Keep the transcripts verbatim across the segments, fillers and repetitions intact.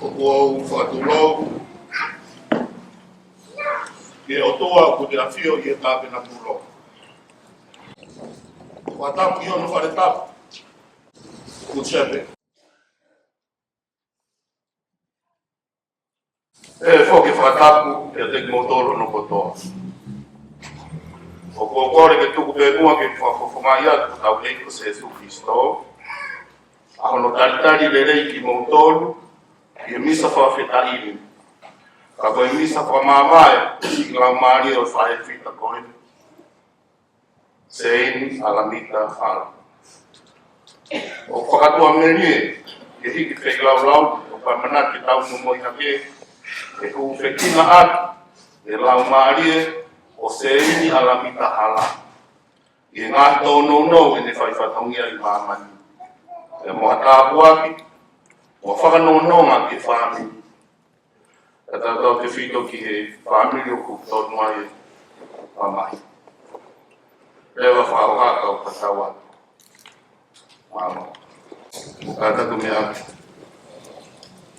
ʻOku ou fakatulou ki he ʻOtua ʻoku te ʻafio ʻi he tāpenakulo. Fakatapu ki hono fale tapu, Good Shepherd. ʻE foki fakatapu kiate kimoutolu hono kotoa. ʻOku ou kole ke tuku pē muʻa ke fakafofongaʻi atu hotau ʻEiki ko Sēsū Kilisitō, ʻa hono talitali lelei kimoutolu ʻi he misa fakafetaʻi ni. Ka ko e misa fakamāvae ʻo e siʻi laumālie ʻo e faʻē fita ko eni, Seini ʻAlamita Hala. ʻOku fakatuʻamelie ke hiki feilaulau ʻo ʻamanaki ke tau momoi hake, ke hūfekina ʻaki e laumālie ʻo Seini ʻAlamita Hala ʻi he ngaahi tōnounou ʻene fai fatongia ʻi māmani, pea mo ha tāpuaki mo ha fakanonga ki he fāmili. Ka tautautefito ki he fāmili ʻoku tonu ai e mamahi. Leva fakahoha kau ka tau atu. Mālō. Ka tatu meʻa.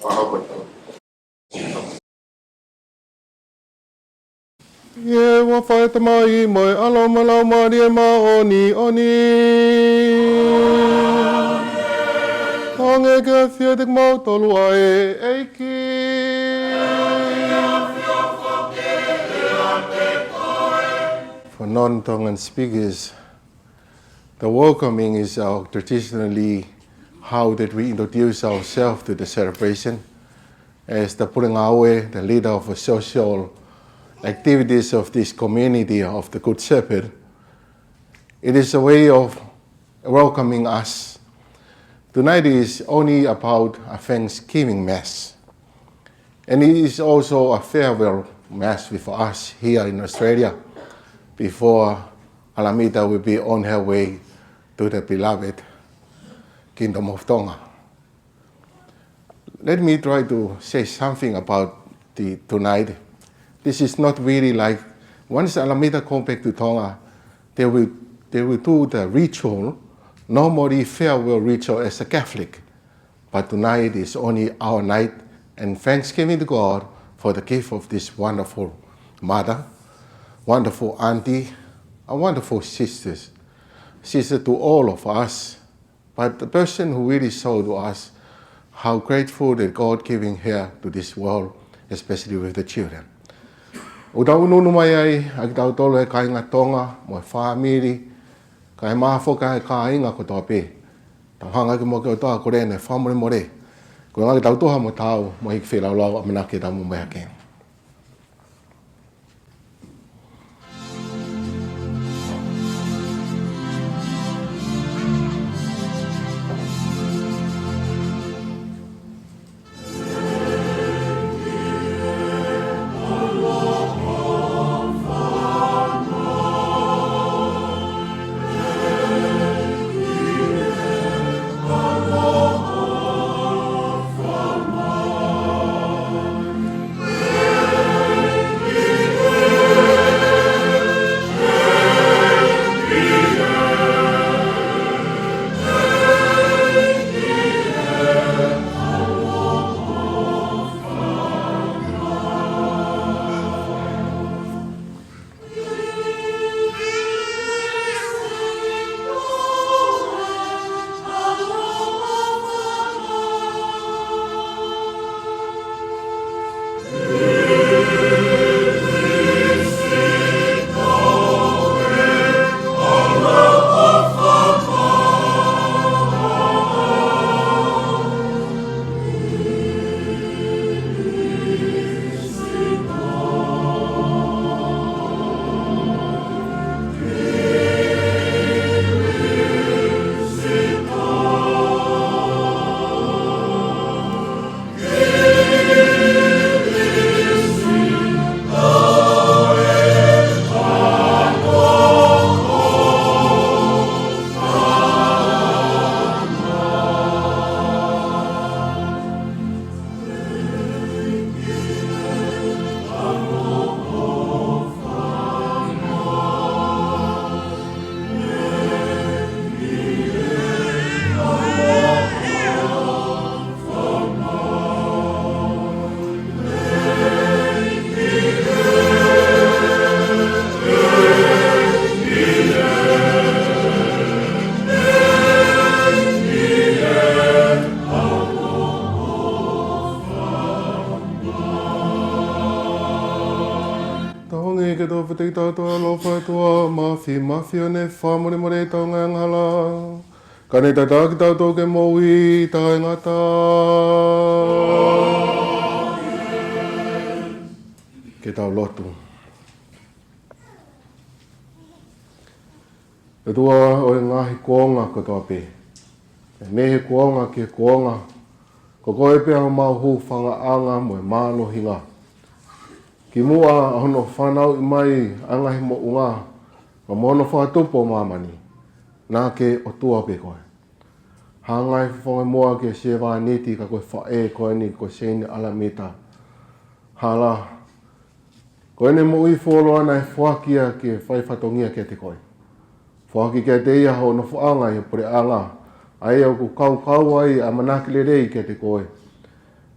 Mālō koe tau. ʻIo, ʻe ʻOtua, Faʻē, Tamai mo e ʻAlo mo e Laumālie Māʻoniʻoni. Hangē ko e ʻafio ʻiate kimoutolu ʻa e ʻEiki. For non-Tongan speakers, the welcoming is our traditionally how that we introduce ourselves to the celebration. As the Pule Ngāue, the leader of the social activities of this community of the Good Shepherd, it is a way of welcoming us. Tonight is only about a Thanksgiving Mass. And it is also a farewell Mass with us here in Australia before ʻAlamita will be on her way to the beloved Kingdom of Tonga. Let me try to say something about the tonight. This is not really like, once ʻAlamita come back to Tonga, they will, they will do the ritual, normally farewell ritual as a Catholic. But tonight is only our night and thanksgiving to God for the gift of this wonderful mother, wonderful auntie, and wonderful sisters. Sister to all of us, but the person who really showed to us how grateful that God giving her to this world, especially with the children. ʻOku tau ʻunuʻunu mai ai ʻa kitautolu e kāinga Tonga, mo e fāmili, kae ʻumaʻā foki e kāinga kotoa pē. Tau hanga ki mo ke ʻOtua ko ʻene fakamolemole. Ko e ngaahi tau tuha mo tau, mo e hiki feilaulau ʻamanaki ke tau momoi hake. Ke tofa ʻetau ʻOtua, ʻaloʻofa ʻa e ʻOtua Māfimafi, ʻo ne fakamolemole ʻetau ngaahi angahala, ka ne tataki kitautolu ki he moʻui taʻengata. Ke tau lotu. ʻOtua ʻo e ngaahi kuonga kotoa pē, ʻe mei he kuonga ki he kuonga, ko koe pē homau hūfangaʻanga mo e mālohinga. Kimuʻa ʻa hono fanauʻi mai ʻa e ngaahi moʻunga, pea mo hono fakatupu ʻo māmani, naʻa ke ʻOtua pē koe. Hanga ʻe he fofonga muʻa ki he sevāniti, ka ko e faʻē ko eni ko Seini ʻAlamita. Hala, ko ʻene moʻui fuoloa naʻe foaki ia ke fai fatongia kiate koe. Foaki kiate ia ho nofoʻanga ʻi he puleʻanga, ʻa ia ʻoku kaukau ai ʻa e ʻamanaki lelei kiate koe,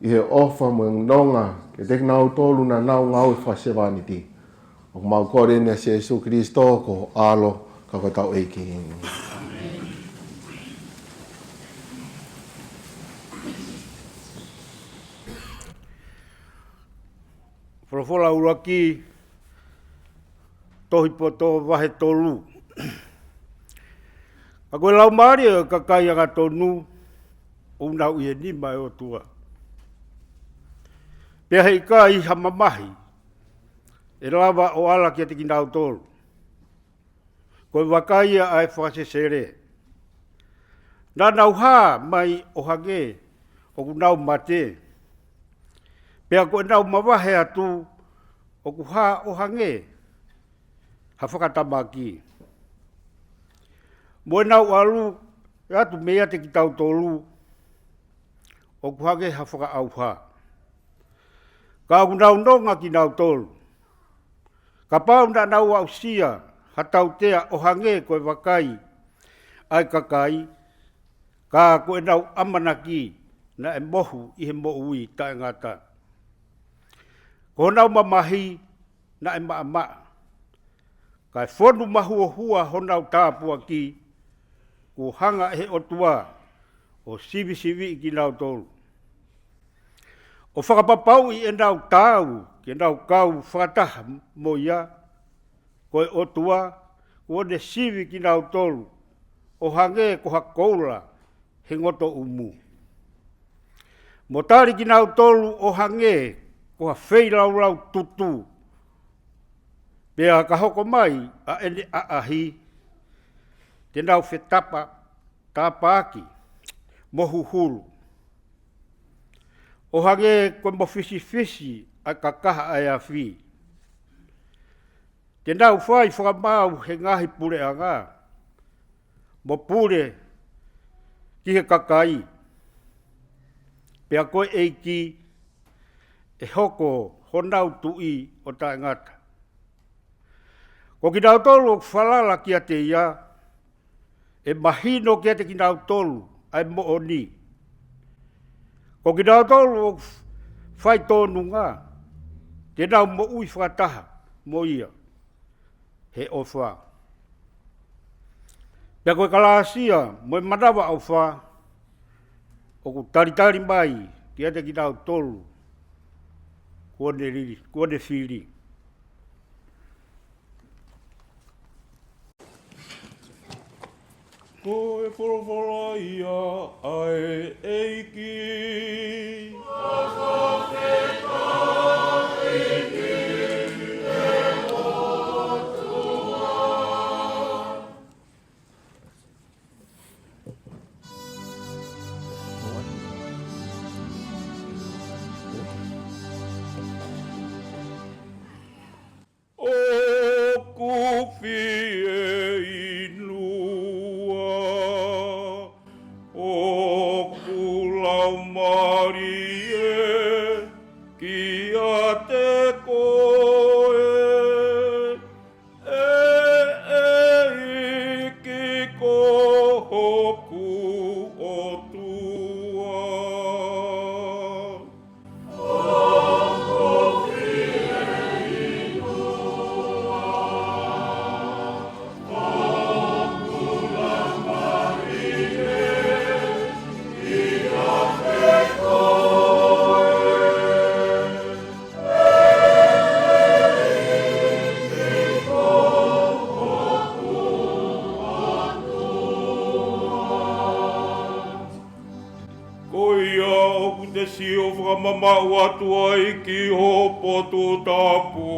ʻi he ʻofa mo e nonga kiate kinautolu naʻa nau ngāue fakasevāniti. ʻOku mau kole eni ʻia Sīsū Kalaisi ko ho ʻAlo, ka ko hotau ʻEiki. Folofola ʻuluaki, Tohi Poto vahe tolu. Ka ko e laumālie ʻo e kakai angatonu ʻoku nau ʻi he nima ʻo e ʻOtua. Pea heʻikai ha mamahi ʻe lava ʻo ala kiate kinautolu. Ko e vaka ia ʻa e fakasesele. Naʻa nau hā mai ʻo hangē ʻoku nau mate, pea ko ʻenau mavahe atu ʻoku hā ʻo hangē ha fakatamaki. Mo ʻenau ʻalu atu meiate kitautolu ʻoku hangē ha fakaʻauha. Ka ʻoku nau nonga kinautolu. Kapau naʻa nau aʻusia ha tautea ʻo hangē ko e vakai ʻa e kakai, ka ko ʻenau ʻamanaki naʻe mohu ʻi he moʻui taʻengata. Ko honau mamahi naʻe maʻamaʻa, kae fonu mahuohua honau tāpuaki, kuo hanga ʻe he ʻOtua ʻo sivisiviʻi kinautolu, ʻo fakapapauʻi ʻenau taau ke nau kau fakataha mo ia. Ko e ʻOtua kuo ne sivi kinautolu ʻo hangē ko ha koula he ngotoʻumu, mo tali kinautolu ʻo hangē ko ha feilaulau tutu. Pea ka hoko mai ʻa ʻene ʻaʻahi, te nau fetapa, tapaaki mo huhulu, ʻo hangē ko e mofisifisi ʻa e kakaha ʻa e afi. Te nau fai fakamaau he ngaahi puleʻanga, mo pule ki he kakai. Pea ko e ʻEiki ʻe hoko honau Tuʻi ʻo taʻengata. Ko kinautolu ʻoku falala kiate ia, ʻe mahino kiate kinautolu ʻa e moʻoni. Ko kinautolu ʻoku faitōnunga, te nau moʻui fakataha mo ia he ʻofa. Pea ko e kalāsia mo e manavaʻofa ʻoku talitali mai kiate kinautolu kuo ne lili, kuo ne fili. Ko e folofola ia ʻa e ʻEiki. ʻOku fie inu ā hoku laumālie kiate koe, ʻe ʻEiki ko hoku ʻOtua. maʻu atu ai ki ho potu tapu,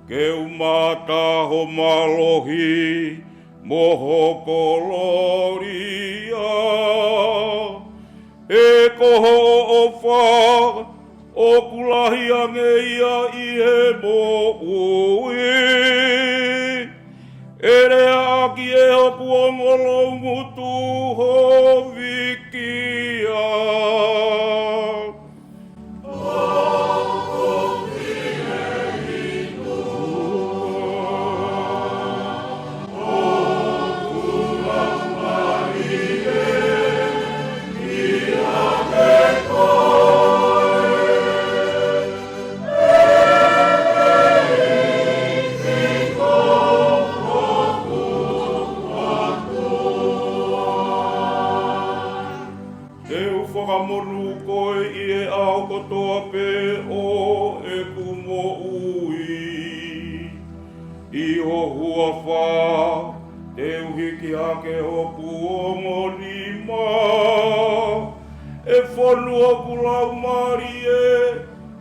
ke u mamata ho mālohi mo ho kolōlia. He ko hoʻo ʻofa ʻoku lahi ange ia ʻi he moʻui. ʻE lea ʻaki ʻe hoku ongo loungutu ho vikia. Te u fakamonū koe ʻi he ʻaho kotoa pē ʻo ʻeku moʻui. ʻI ho huafa te u hiki hake hoku ongo nima. ʻE fonu hoku laumālie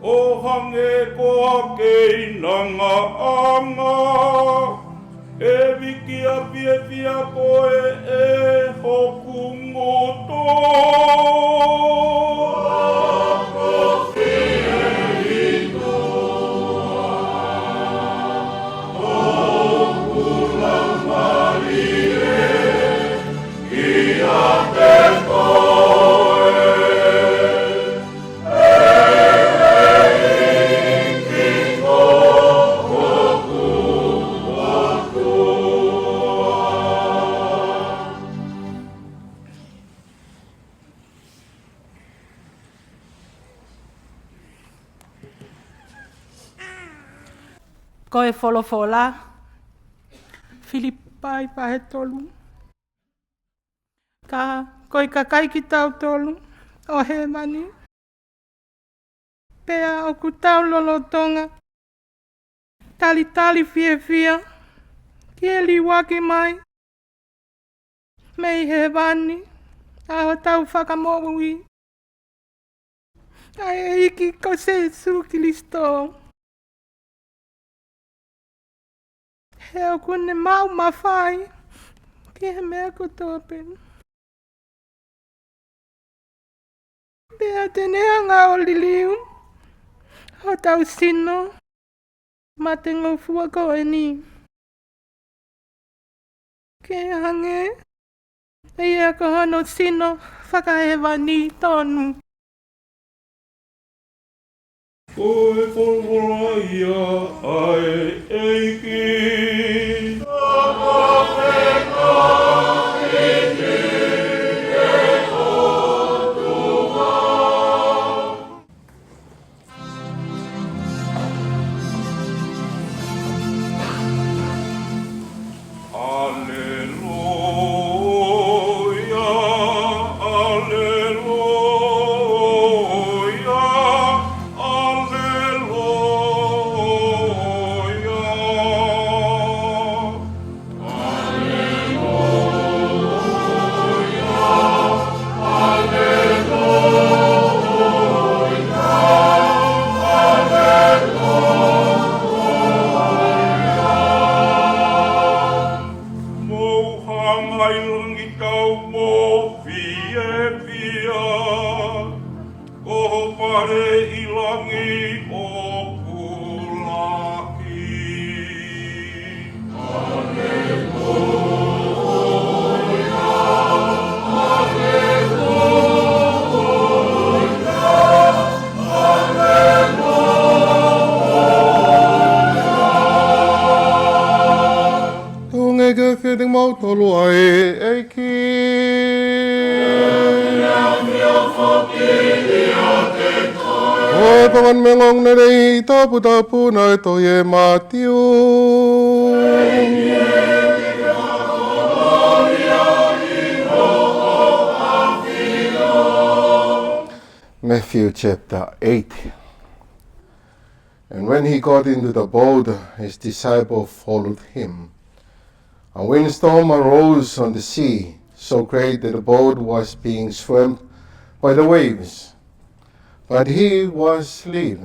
ʻo hangē ko ha keinangaʻanga. ʻE vikia fiefia koe ʻe hoku ngutu. Ko e folofola, Filipai vahe tolu. Ka ko e kakai kitautolu ʻo hēvani, pea ʻoku tau lolotonga talitali fiefia ki he liuaki mai mei hēvani ʻa hotau Fakamoʻui, ʻa e ʻEiki ko Sīsū Kalaisi. He ʻoku ne maʻu mafai ki he meʻa kotoa pē. Pea te ne hanga ʻo liliu hotau sino matengofua ko eni, ke hangē ia ko hono sino fakahēvani tonu. Ko e folofola ia ʻa e ʻEiki. ʻAleluia, ʻaleluia, ʻaleluia. Mou hanga ʻi langi, tau mou fiefia. Ko ho fale ʻi langi ʻoku lahi. Tau ngāue kiate kimautolu ʻa e ʻEiki. Ko e fakamoʻoni mei he ongoongolelei toputapu naʻe tohi ʻe Mātiu. Matthew chapter eight. And when he got into the boat, his disciples followed him. A windstorm arose on the sea, so great that the boat was being swept by the waves, But he was asleep.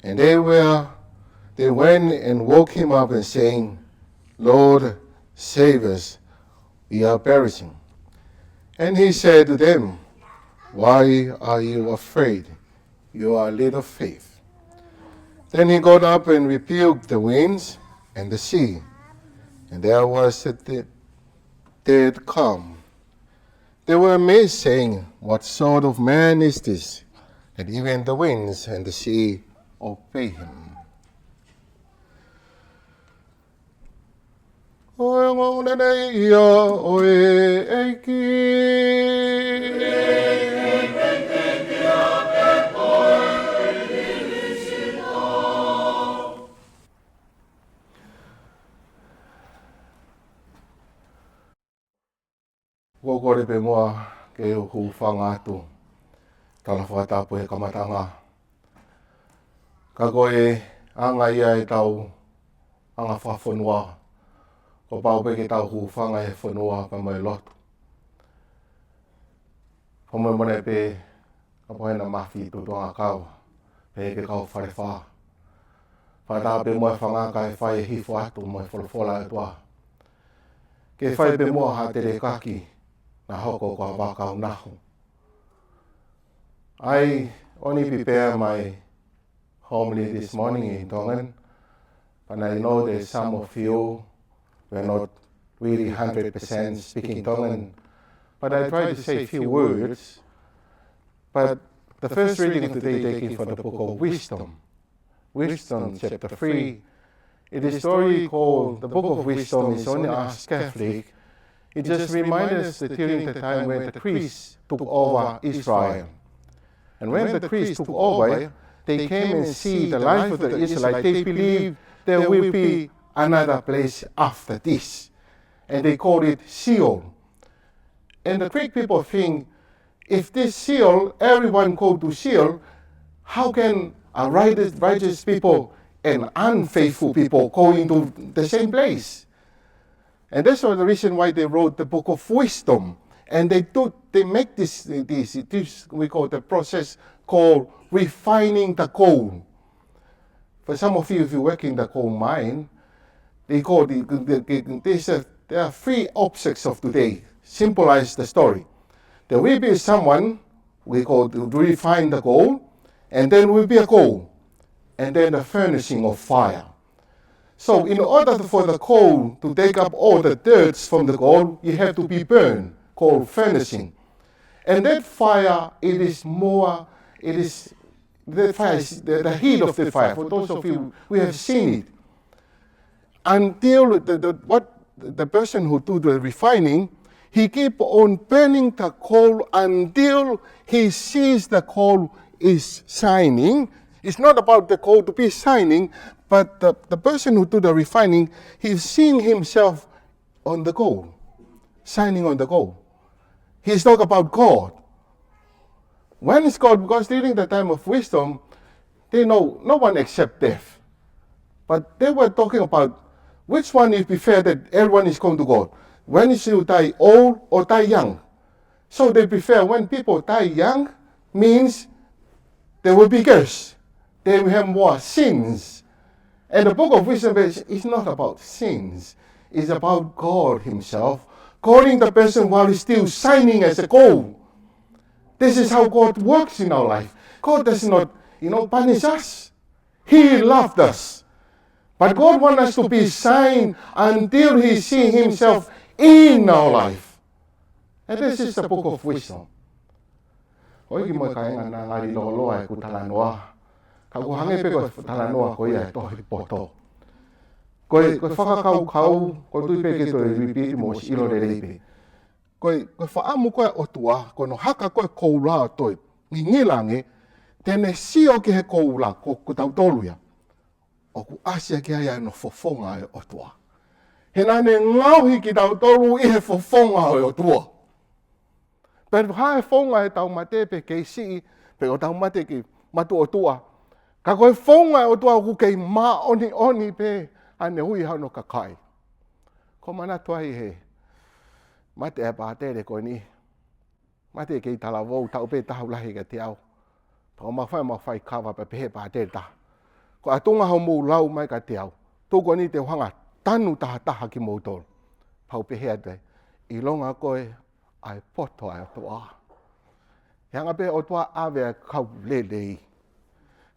And they were, they went and woke him up and saying, "Lord, save us, we are perishing." And he said to them, "Why are you afraid? You are little faith." Then he got up and rebuked the winds and the sea, and there was a de-, dead calm. They were amazed, saying, "What sort of man is this, that even the winds and the sea obey him?" Ko e ongoongo lelei ia ʻo e ʻEiki. ʻOku ou kole pē muʻa ke u hūfanga atu, tala fakatapu he kamataʻanga. Ka ko e anga ia ʻetau anga fakafonua, kuo pau pē ke tau hūfanga he fonua pea mo e lotu. Ko e moʻoni pē, kapau ʻe ʻi ai ha mafi tutuʻanga kau, pehē ki he kau Falefā, fakataha pē mo e fanga kakai ʻe fai e hifo atu mo e folofola ʻa e ʻOtua, ke fai pē muʻa ha telekaki naʻa hoko ko ha vaka ʻo nahu. I only prepare my homily this morning in Tongan, but I know that some of you were not really hundred percent speaking Tongan, but I try to say a few words. But the first reading of the day taken from the book of Wisdom. Wisdom chapter three. It is story called the Book of Wisdom is only us Catholic. It just reminds us that during the time when the Greeks took over Israel. And when the Greeks took over, they came and see the life of the Israelite. They believe there will be another place after this. And they call it Sheol. And the Greek people think, if this Sheol, everyone go to Sheol, how can a righteous, righteous people and unfaithful people go into the same place? And that's the reason why they wrote the Book of Wisdom. And they do, they make this, this, this, we call the process called refining the gold. For some of you, if you work in the gold mine, they call the, the, the, this, uh, there are three objects of today symbolize the story. There will be someone, we call to refine the gold, and then will be a gold, and then the furnishing of fire. So in order for the coal to take up all the dirts from the gold, you have to be burned, called furnishing. And that fire, it is more, it is, that fire is the, the heat of the fire. For those of you, we have seen it. Until the, the, what the person who do the refining, he keep on burning the coal until he sees the coal is shining. It's not about the coal to be shining, but the, the person who do the refining, he's seeing himself on the coal, shining on the coal. He's talk about God. When is God? Because during the time of Wisdom, they know no one accept death. But they were talking about which one is prefer that everyone is going to God. When is you die old or die young? So they prefer when people die young means they will be cursed. They will have more sins. And the Book of Wisdom is, is not about sins. It's about God himself calling the person while he's still shining as a coal. This is how God works in our life. God does not, you know, punish us. He loved us. But God wants us to be shine until he see himself in our life. And this is the Book of Wisdom. ʻOku ʻikai ke u ngali lōloa ʻeku talanoa, ka ʻoku hangē pē ko e talanoa ko ia ʻa e tohi poto. Ko e, ko e fakakaukau, ʻoku ou tui pē ke toe repeat mo ʻosi ʻilo lelei pē. Ko e, ko e fakaʻamu ko ē ʻa e ʻOtua, ko hono haka ko ē koula ʻo toe ngingila ange, te ne sio ki he koula, ko, ko tautolu ia. ʻOku ʻasi ʻaki ai ʻa hono fofonga ʻo e ʻOtua. He naʻa ne ngaohi kitautolu ʻi he fofonga ʻo e ʻOtua. Pea ʻi he founga ʻetau mate pe kei siʻi, pe ʻoku tau mate ki he matuʻotuʻa. Ka ko e founga ʻo e ʻOtua ʻoku kei māʻoniʻoni pē ʻa ʻene ui hono kakai. ʻOku ou manatu ai he mate ʻa e pātele ko eni. Mate kei talavou, taʻu pē taha lahi kiate au. Pea u mafai, mafai kava pea pehē pātele taha, ko e ʻatunga hoʻomou lau mai kiate au, tuku eni te u hanga tanu tahataha kimoutolu. Pea u pehē atu ai, ʻilonga ko e ʻa e poto ʻa e ʻOtua. ʻE hanga pē ʻOtua ʻave ʻa e kau lelei.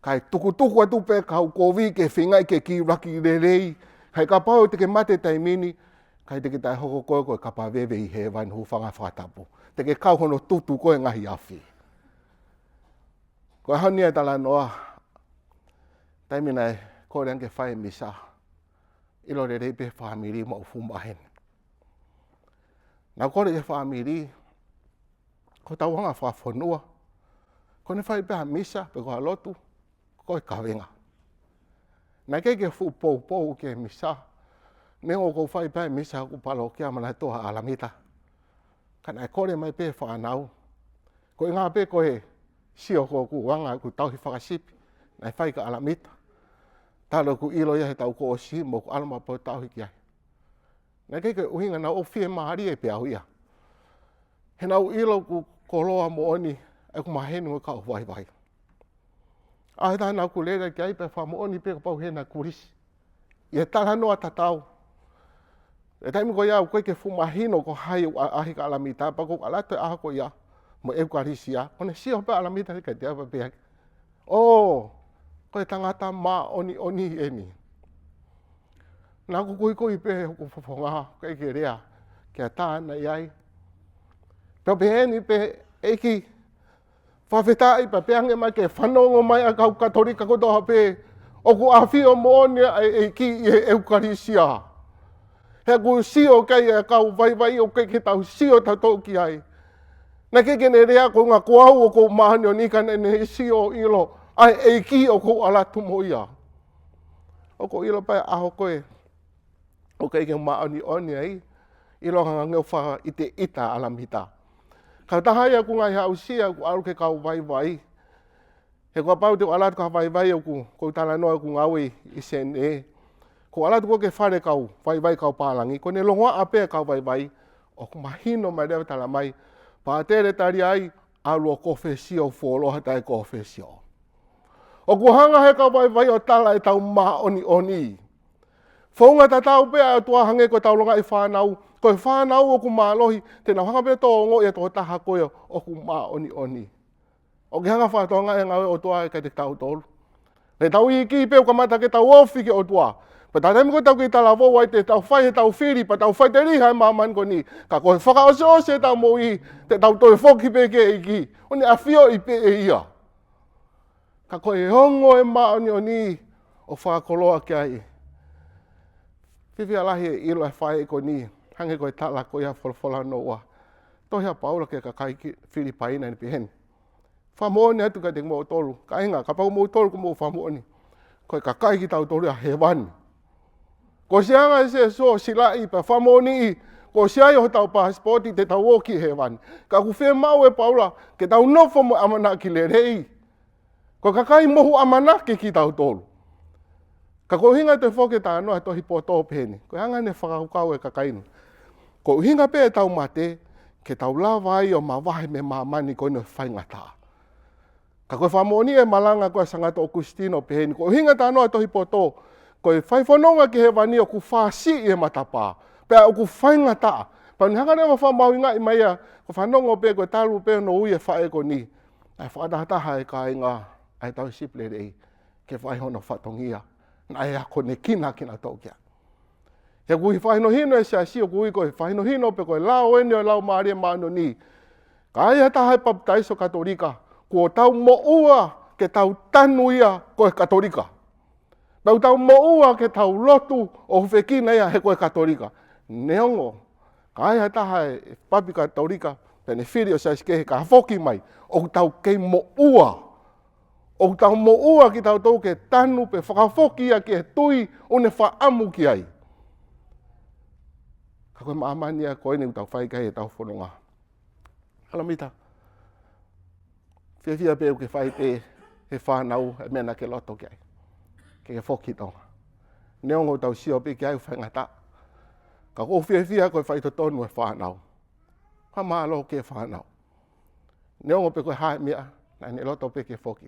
Kae tukutuku atu pē kau kovi ke feingaʻi ke kiulaki lelei. Kae kapau te ke mate taimi ni, kae te ke taʻehoko koe ko e kapa veve ʻi hēvani, hūfanga he fakatapu. Te ke kau hono tutu ko e ngaahi afi. Ko e ʻaho ni ʻa e talanoa, taimi naʻe kole ange ke fai e misa, ʻilo lelei pē fāmili mo e fuʻu maheni. Naʻe kole e fāmili, ko hotau anga fakafonua, ko ʻene fai pē ha misa, pe ko ha lotu, ko e kavenga. Naʻe ʻikai ke fuʻu poupou ki he misa, neongo ʻoku ou fai pē misa ʻi hoku palokia Manatuʻa ʻAlamita. Ka naʻe kole mai pē fānau. Ko e ʻuhinga pē ko e sio ko ʻeku anga ʻeku tauhi fakasipi, naʻe fai ka ʻAlamita. Talu ʻeku ʻilo ia he taʻu kuo ʻosi mo ʻeku ʻalu maʻu pē ʻo tauhi ki ai. Naʻe ʻikai ke ʻuhinga naʻa ku fiemālie pē au ia. He naʻa ku ʻilo ʻoku koloa moʻoni ʻeku maheni mo e kau vaivai. ʻA e taha naʻa ku lele ki ai pea fakamoʻoni pē kapau he naʻe kulisi. ʻI he talanoa tatau. ʻI he taimi ko ia ʻoku ʻikai ke fuʻu mahino ko hai ʻoku ʻaʻahi ka ʻAlamita, pea ʻoku ou ʻalu atu he ʻaho ko ia mo e ʻEukalisia, ko ʻene sio pē ʻa ʻAlamita kiate au pea pehē, ʻō, ko e tangata māʻoniʻoni eni. Naʻa ku kuikui pē hoku fofonga, ʻikai ke lea, ke ʻatā naʻe ʻi ai. Pea pehē ni pē, ʻEiki, fakafetaʻi pea pehē ange mai ke fanongo mai ʻa e kau Katolika kotoa pē, ʻoku ʻafio moʻoni ʻa e ʻEiki ʻi he ʻEukalisia. He ʻoku sio ki ai ʻa e kau vaivai ʻoku ʻikai ke tau sio tautolu ki ai. Naʻe ʻikai ke ne lea ko e ʻuhinga ko au ʻoku ou māʻoniʻoni ka naʻa ne sio ʻilo ʻa e ʻEiki ʻoku ou ʻalu atu mo ia. ʻOku ou ʻilo pē ʻaho ko ē ʻoku ʻikai ke māʻoniʻoni ai, ʻilonga ange ʻoku fakaʻiteʻita ʻa ʻAlamita. Ka taha ia ʻoku ngaahi aʻusia ʻoku ʻalu ki he kau vaivai. He kapau te u ʻalu atu ki ha vaivai ʻoku, ʻoku ou talanoa ʻeku ngāue ʻi Senē. ʻOku ou ʻalu atu ko ē ki he fale kau vaivai kau pālangi, ko ʻene longoaʻa pē kau vaivai, ʻoku mahino mai leva tala mai, pātele tali ai, ʻalu ʻo kōfesi ʻo fuoloa taʻe kōfesi. ʻOku hanga he kau vaivai ʻo tala ʻetau māʻoniʻoni. Founga tatau pē ʻa e ʻOtua hangē ko ʻetau longaʻi fānau, ko e fānau ʻoku mālohi, te nau hanga pē ʻo tō ongoʻi ʻa e tokotaha ko ē ʻoku māʻoniʻoni. ʻOku ke hanga fakatokangaʻi e ngāue ʻa e ʻOtua ʻiate kitautolu. Ko ʻetau iiki pē ʻoku kamata ke tau ofi ki he ʻOtua. Pea taimi ko ē ʻoku tau kei talavou ai te tau fai heʻetau fili, pea tau faʻiteliha ʻi māmani ko eni. Ka ko e fakaʻosiʻosi ʻetau moʻui, te tau toe foki pē ki he ʻEiki. ʻO ne ʻafioʻi pē ʻe ia. Ka ko e ongo e māʻoniʻoni ʻoku fakakoloa ki ai. Fiefia lahi e ʻilo e faʻē ko eni, hangē ko e tala ko ia folofola noa. Tohi ʻa Paula ki he kakai ki Filipai naʻa ne pehē ni. Fakamoʻoni atu kiate kimoutolu, kāinga, kapau ko moutolu ʻoku mou fakamoʻoni, ko e kakai kitautolu ia ʻa hēvani. Kuo ʻosi anga ʻe Sīsū ʻo silaʻi pea fakamoʻoniʻi, kuo ʻosi ʻi ai hotau passport te tau ō ki hēvani. Ka ʻoku fiemaʻu ʻe Paula, ke tau nofo mo e ʻamanaki lelei. Ko e kakai mohu ʻamanaki kitautolu. Ka ko e ʻuhinga ʻe toe foki e talanoa he tohi poto ʻo pehē ni. Ko e anga ʻene fakakaukau e kakai ni. Ko e ʻuhinga pē ʻetau mate, ke tau lava ai ʻo mavahe mei māmani ko eni ʻo e faingataʻa. Ka ko e fakamoʻoni e malanga ko ē ʻa Sangato ʻOkusitino ʻo pehē ni. Ko e ʻuhinga e talanoa he tohi poto, ko e fai fononga ki hēvani ʻoku fāsiʻi e matapā. Pea ʻoku faingataʻa. Pea ne hanga leva ʻo fakamahuʻingaʻi mai ia, ko e fanongo pē ko e talu pē hono ui e faʻē ko eni. Naʻe fakatahataha e kāinga ʻa e tauhi sipi lelei ke fai hono fatongia. Naʻe akonekina kinautolu ki ai. He ʻoku ʻi he fakahinohino e siasi ʻoku ui ko e fakahinohino pe ko e lao eni ʻo e Laumālie Māʻoniʻoni. Ka ai ha taha ʻe papitaiso Katolika, kuo tau moʻua ke tau tanu ia ko e Katolika. Pea ʻoku tau moʻua ke tau lotu ʻo hūfekina ia he ko e Katolika. Neongo, ka ai ha taha ʻe papi Katolika, pea ne fili ʻo siasi kehe ka foki mai, ʻoku tau kei moʻua. ʻOku tau moʻua kitautolu ke tanu pe fakafoki ia ki he tui ʻoku ne fakaʻamu ki ai. Ka ko e māmani ia ko eni ʻoku tau fai ki ai ʻetau fononga. ʻAlamita. Fiefia pē ʻoku ke fai pē he fānau e meʻa naʻa ke loto ki ai. Ke ke foki ki Tonga. Neongo ʻoku tau sio pē ki ai ʻoku faingataʻa. Ka ʻoku ou fiefia ko e faitotonu e fānau. Fakamālō ki he fānau. Neongo pe ko e hā e meʻa, Naʻá ne loto pē ke foki.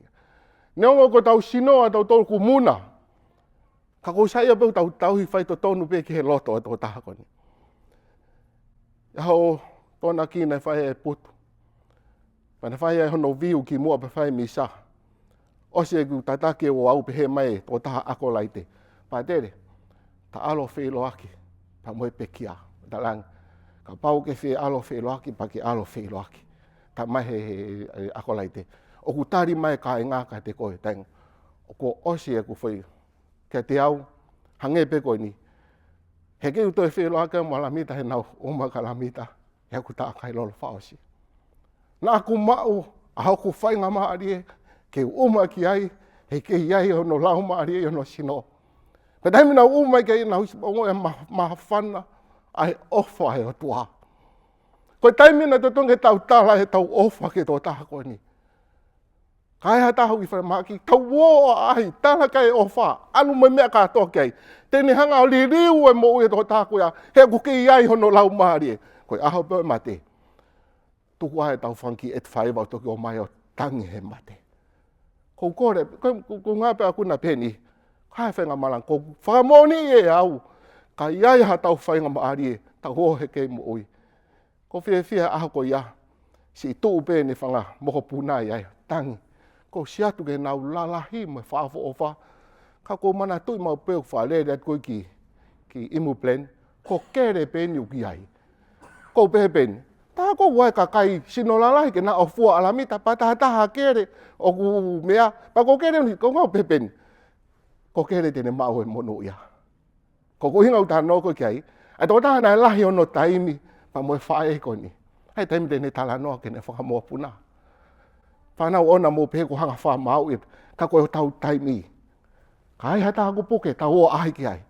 Neongo ko ʻetau sino ʻatautolu ʻoku muna, ka ʻoku sai ia pē ʻoku tau tauhi faitotonu pē ki he loto ʻo e tokotaha ko eni. ʻI he ʻaho ko ena naʻe fai ai e putu, pea naʻe fai ai hono viu kimuʻa pea fai e misa. ʻOsi ʻeku tataki ʻo aʻu, pehē mai e tokotaha ʻakolaite, Pātele, ta ʻalu ʻo feʻiloaki pea mo e pekia. Talaange, kapau ʻokú ke fie ʻalu ʻo feʻiloaki, pea ke ʻalu ʻo feʻiloaki. Talamai ʻe he, he, he ʻakolaite, ʻoku tali mai e kāinga kiate koe. Talaange, kuo ʻosi ʻeku foʻi, kiate au, hangē pē ko eni. He ʻikai ke u toe feʻiloaki mo Alamita, he naʻá ku ʻuma kia Alamita ʻi heʻeku taʻakai lolo fakaʻosi. Naʻá ku maʻu ʻa hoku faingamālie ke u ʻuma ki ai, he ʻikai ʻi ai hono laumālie ʻi hono sino. Pea taimi naʻá ku ʻuma ki ai, naʻá ku ʻosi ongoʻi e ma-, māfana ʻa e ʻofa ʻa e ʻOtua. Ko e taimi naʻe totonu ke tau tala ʻetau ʻofa ki he tokotaha ko eni. Ka ai ha taha ʻoku ʻi falemahaki, tau ō ʻo ʻaʻahi, tala ki ai e ʻofa, ʻalu mo e meʻa kātoa ki ai. Te ne hanga ʻo liliu e moʻui ʻa e tokotaha ko ia, he ʻoku ʻikai ʻi ai hono laumālie. Ko e ʻaho pē ʻo e mate, tuku ai ʻetau fanga kiʻi ʻeti faiva ʻo toki ō mai ʻo tangi he mate. Ko u kole, ko, ko, ko u ngāue pē ʻaʻaku na pehē ni, ka ai ha faingamālie, ko u fakamoʻoniʻi ʻe au, ka ʻi ai haʻatau faingamālie, tau ō he kei moʻui. Ko u fiefia he ʻaho ko ia, siʻi tuʻu pē ʻene fanga mokopuna ia ʻo tangi. Ko u ʻosi atu ke nau lalahi mo e fakaʻofoʻofa. Ka ko u manatuʻi maʻu pē ʻeku fakalele atu ko ē ki, ki ʻImu Puleni, ko Kele pē eni ʻoku ʻi ai. Ko u pehē pē eni, tā ko ē ʻa e kakai sino lalahi ke nau ʻofua ʻa Alamita, pea tā taha Kele ʻoku meʻa, pea ko Kele ni, ko u ngāue pē pē eni. Ko Kele te ne maʻu e monūʻia. Ko e ʻuhinga ʻoku ou talanoa ko ē ki ai, ʻa e tokotaha naʻe lahi hono taimi pea mo e faʻē ko eni. ʻA e taimi te ne talanoa ki heʻene fanga mokopuna. Fānau, ʻoua naʻa mou pehē ʻoku ou hanga ʻo fakamaauʻi, ka ko ʻetau taimi. Ka ai ha taha ʻoku puke, tau ō ʻo ʻaʻahi ki ai.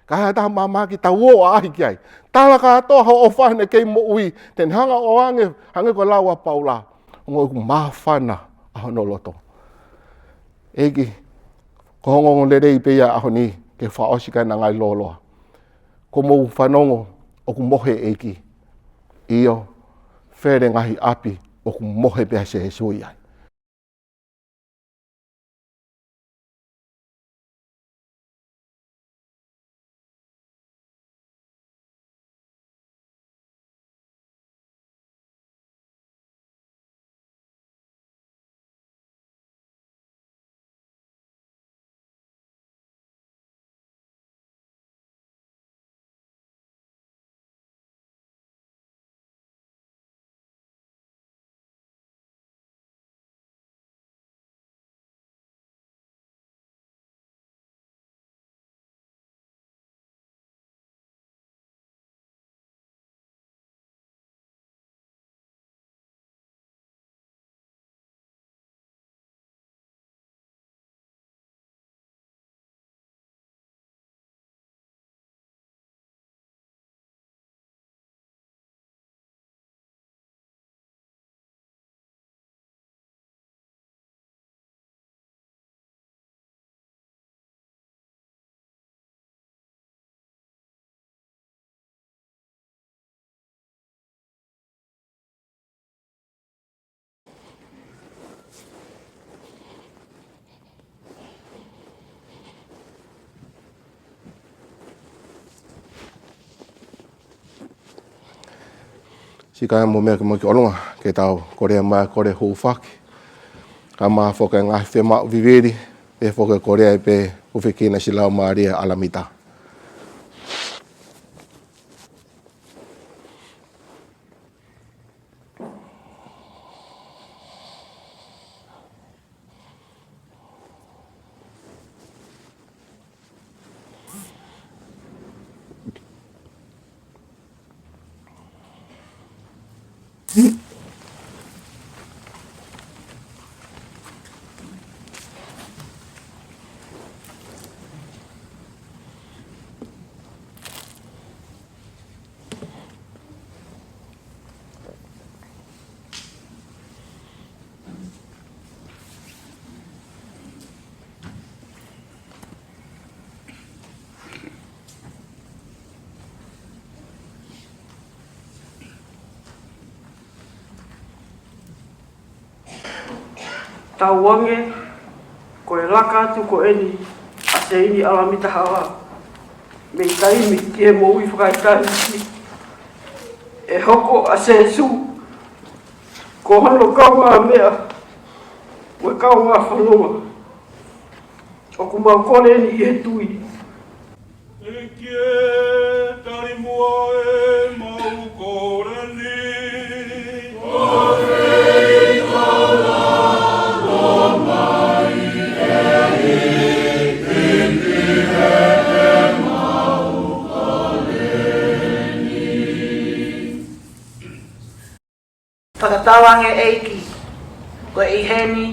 Ka ai ha taha mamahaki, tau ō ʻo ʻaʻahi ki ai. Tala kātoa hoʻo ʻofa heʻene kei moʻui, te ne hanga ʻo ʻoange, hangē ko e lau ʻa Paula, ongoʻi ʻoku māfana ʻa hono loto. ʻEiki, ko hoʻo ongoongolelei pē ia he ʻaho ni ke fakaʻosi ki ai ʻena ngaahi lōloa. Kuo mou fanongo ʻoku mohe e ʻEiki. ʻIo, fele ngaahi ʻapi ʻoku mohe pē ʻa Sēsū ʻi ai. Siʻi kāinga, mou meʻa ke mou ki ʻolunga, ke tau kole mai, kole hūfaki. Ka mou foki ki he ngaahi fiemaʻu vivili, pea foki kole ai pē ʻo hūfekina siʻi laumālie ʻa Alamita. Tauange, ko e laka atu ko eni ʻa Seini ʻAlamita Hala mei taimi ki he moʻui fakaʻikaiʻi, ʻe hoko ʻa Sēsū ko hono kaungāmeʻa mo e kaungāfononga. ʻOku mau kole eni ʻi he tui. ʻEiki ē, tali muʻa ʻemau kole ni. Fakatauange ʻEiki, ko e ʻi heni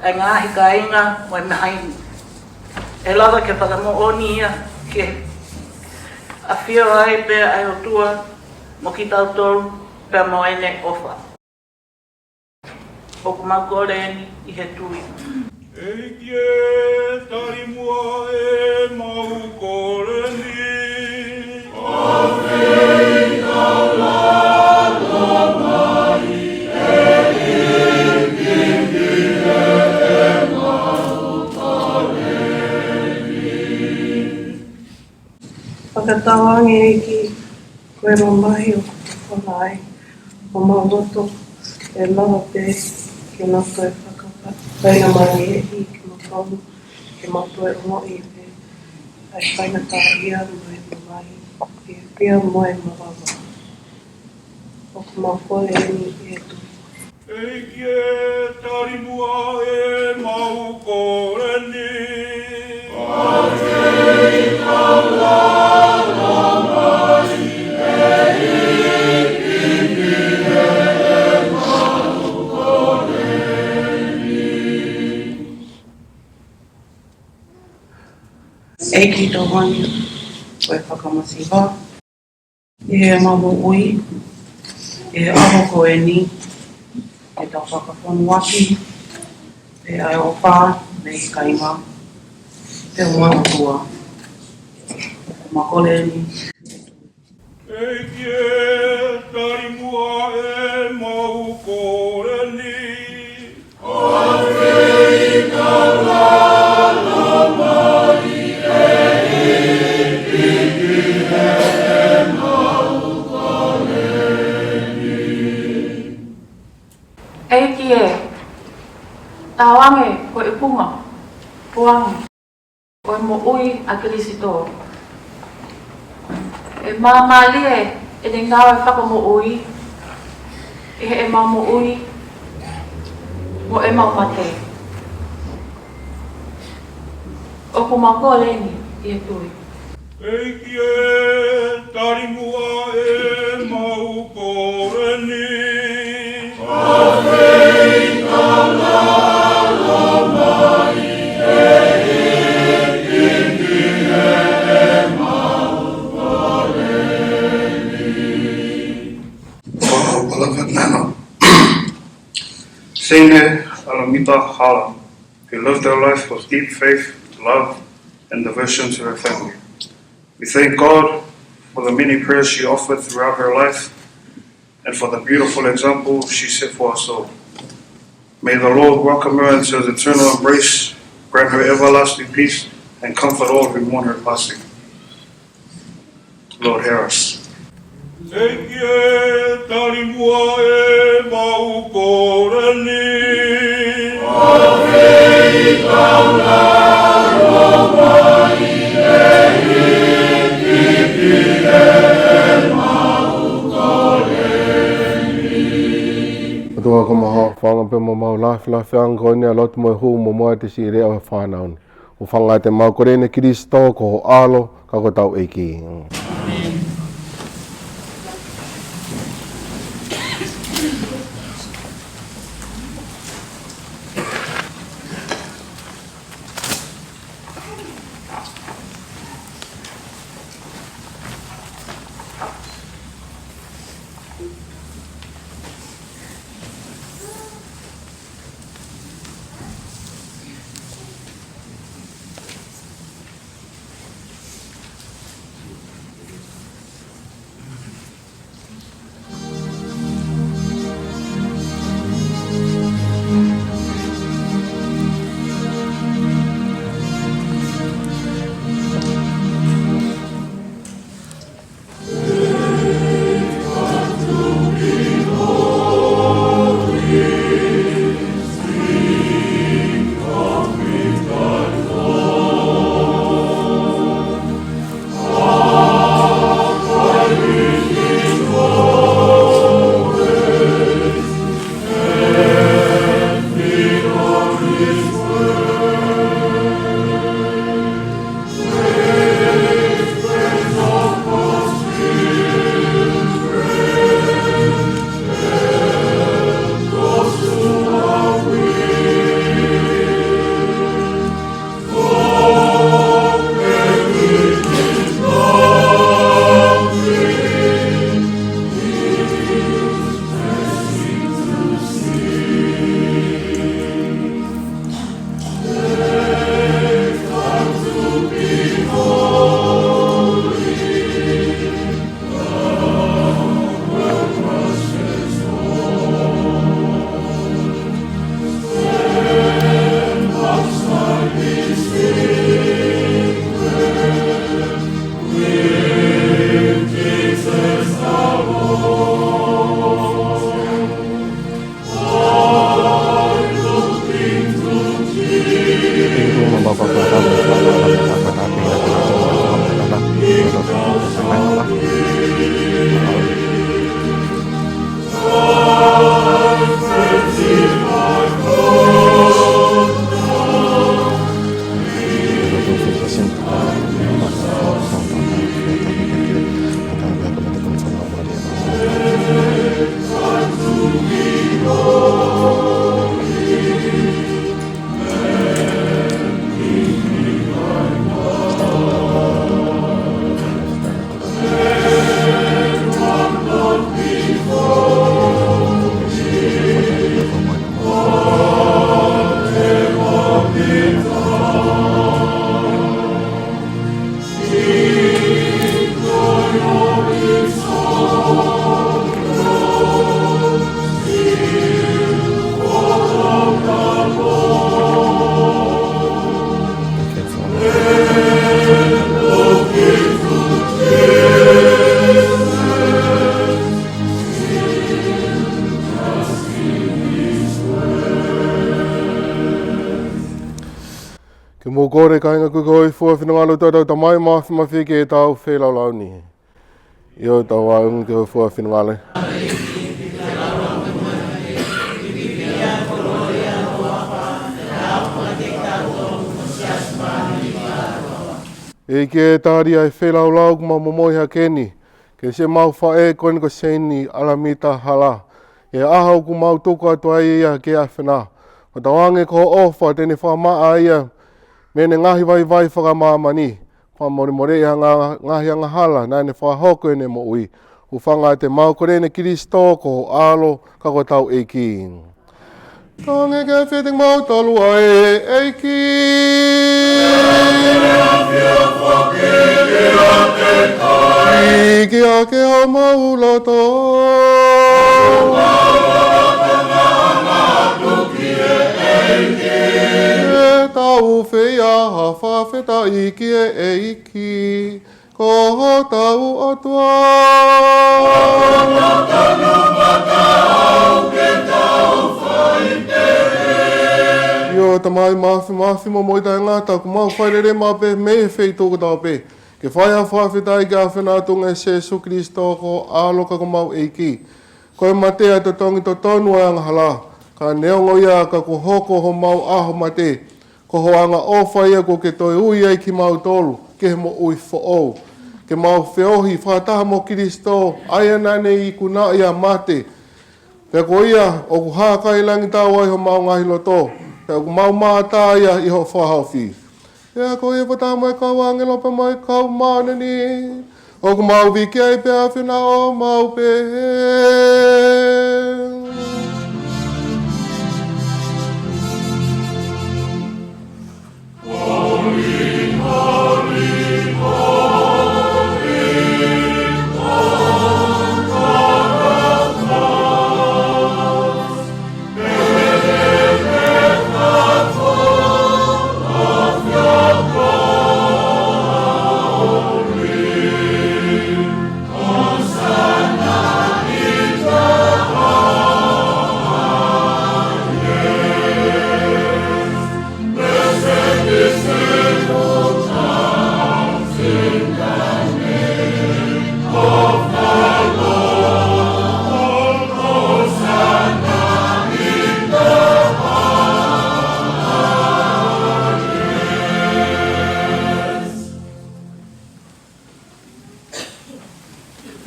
ʻa e ngaahi kāinga mo e maheni. ʻE lava ke fakamoʻoni ia ke ʻafio ai pē ʻa e ʻOtua mo kitautolu pea mo ʻene ʻofa. ʻOku mau kole eni ʻi he tui. ʻEiki ē, tali muʻa ʻemau kole ni. Fakatauange ʻEiki, ko e mamahi ʻoku ke fola ai homau loto, ʻe lava pē ke nau toe fakafai ʻa e mamahi ʻEiki kimautolu, ke mau toe ongoʻi pē ʻa e faingataʻaʻia mo e mamahi, fiefia mo e mavava. ʻOku mau kole eni ʻi he tui. ʻEiki ē, tali muʻa ʻemau kole ni. ʻEiki Tauange, ko e fakamasiva ʻi heʻemau moʻui ʻi he ʻaho ko eni, ke tau fakafonuaki ʻa e ʻofa mei he kāinga pea mo e ʻOtua. ʻOku mau kole eni. ʻEiki ē, tali muʻa ʻemau kole ni. ʻEiki ē, tauange ko e ipunga, puangi ʻo e moʻui ʻa Kalaisi. ʻE māmālie ʻene ngāue fakamoʻui ʻi heʻemau moʻui mo ʻemau mate. ʻOku mau kole eni ʻi he tui. ʻEiki ē, tali muʻa ʻemau kole ni. Palōfita Nana. Seini ʻAlamita Hala, who lived her life with deep faith, love, and devotion to her family. We thank God for the many prayers she offered throughout her life and for the beautiful example she set for us all. May the Lord welcome her into his eternal embrace, grant her everlasting peace, and comfort all who mourn her passing. Lord, hear us. ʻEiki ē, tali muʻa ʻemau kole ni. ʻOtua, ko homau hūfanga pē mo homau lafilafiʻanga ko eni ʻa e lotu mo e hū mo moa ʻa e siʻi leʻo ʻo e fānau ni. Hūfanga atu ʻemau kole ni Kalaisi ko ho ʻAlo, ka ko hotau ʻEiki. Ke mou kole, kāinga, koeʻuhi ko e fua finangalo ʻa hotau Tamai Māfimafi, ke tau feilaulau ni. ʻIo, tau ʻaonga ki hoʻo fua finangalo. ʻEiki, tali ʻa e feilaulau ʻoku mau momoi hake ni, ki siʻemau faʻē ko eni ko Seini ʻAlamita Hala, ʻi he ʻaho ʻoku mau tuku atu ai ia ki he ʻAfiona. Fakatauange ko hoʻo ʻofa te ne fakamaʻa ia mei heʻene ngaahi vaivai fakamāmani, fakamolemoleʻi ʻa e ngaahi angahala naʻa ne fakahoko ʻi heʻene moʻui. Hūfanga ʻi heʻemau kole ni ʻia Kilisitō ko ho ʻAlo ka ko hotau ʻEiki. Tauange ke ʻafio ʻiate kimautolu ʻa e ʻEiki. ʻEiki, ʻafio ʻiate kimautolu. ʻEiki, ʻafio ʻiate homau loto. Ke tau fai ha fakafetaʻi ki he ʻEiki, ko hotau ʻOtua. ʻIo, Tamai Māfimafi, momoi taʻengata, ʻoku mau fai lelei maʻu pē mei he feituʻu kotoa pē ke fai ha fakafetaʻi ki he ʻAfiona ʻi he tuʻunga ʻo Sēsū Kilisitō ko ho ʻAlo ka ko homau ʻEiki. Ko e mate ʻa e totongi totonu ʻo e angahala, ka neongo ia ka kuo hoko homau ʻaho mate, ko ho angaʻofa ia kuo ke toe ui ai kimautolu ki he moʻui foʻou. Ke mau feohi fakataha mo Kilisitō, ʻa ia naʻa ne ikunaʻi ʻa mate, pea ko ia ʻoku hākailangitau ai homau ngaahi loto, pea ʻoku mau mātā ia ʻi hoʻo fakahaofi. Pea ko ia fakataha mo e kau ʻāngelo pea mo e kau māʻoniʻoni, ʻoku mau viki ai pē ʻa e ʻAfiona ʻo mau pehē: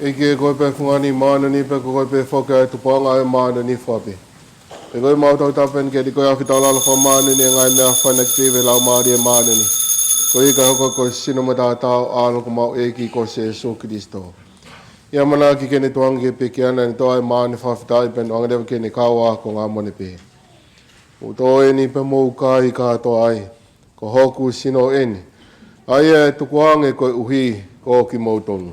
ʻEiki, ko koe pē ʻa e fungani māʻoniʻoni, pea ko koe pē foki ʻa e tupuʻanga ʻo e māʻoniʻoni fua pē. Pea ko ia ʻoku mau tautapa eni kiate koe, ʻafio ʻi he taulalo fakamāʻoniʻoni ʻo e ngaahi meʻa fai ʻaki ʻe he Laumālie Māʻoniʻoni, ko ia ke hoko ko e sino mo e taʻataʻa ʻo ho ʻAlo ko homau ʻEiki ko Sēsū Kilisitō. ʻI he ʻamanaki ke ne tukuange ki he pekia naʻa ne toʻo ai ʻa e māʻoniʻoni fakafetaʻi pea ne ʻoange leva ki heʻene kau ākonga mo ne pehē: Mou tō eni pea mou kai kātoa ai. Ko hoku sino eni, ʻa ia ʻe tukuange koeʻuhi ko kimoutolu.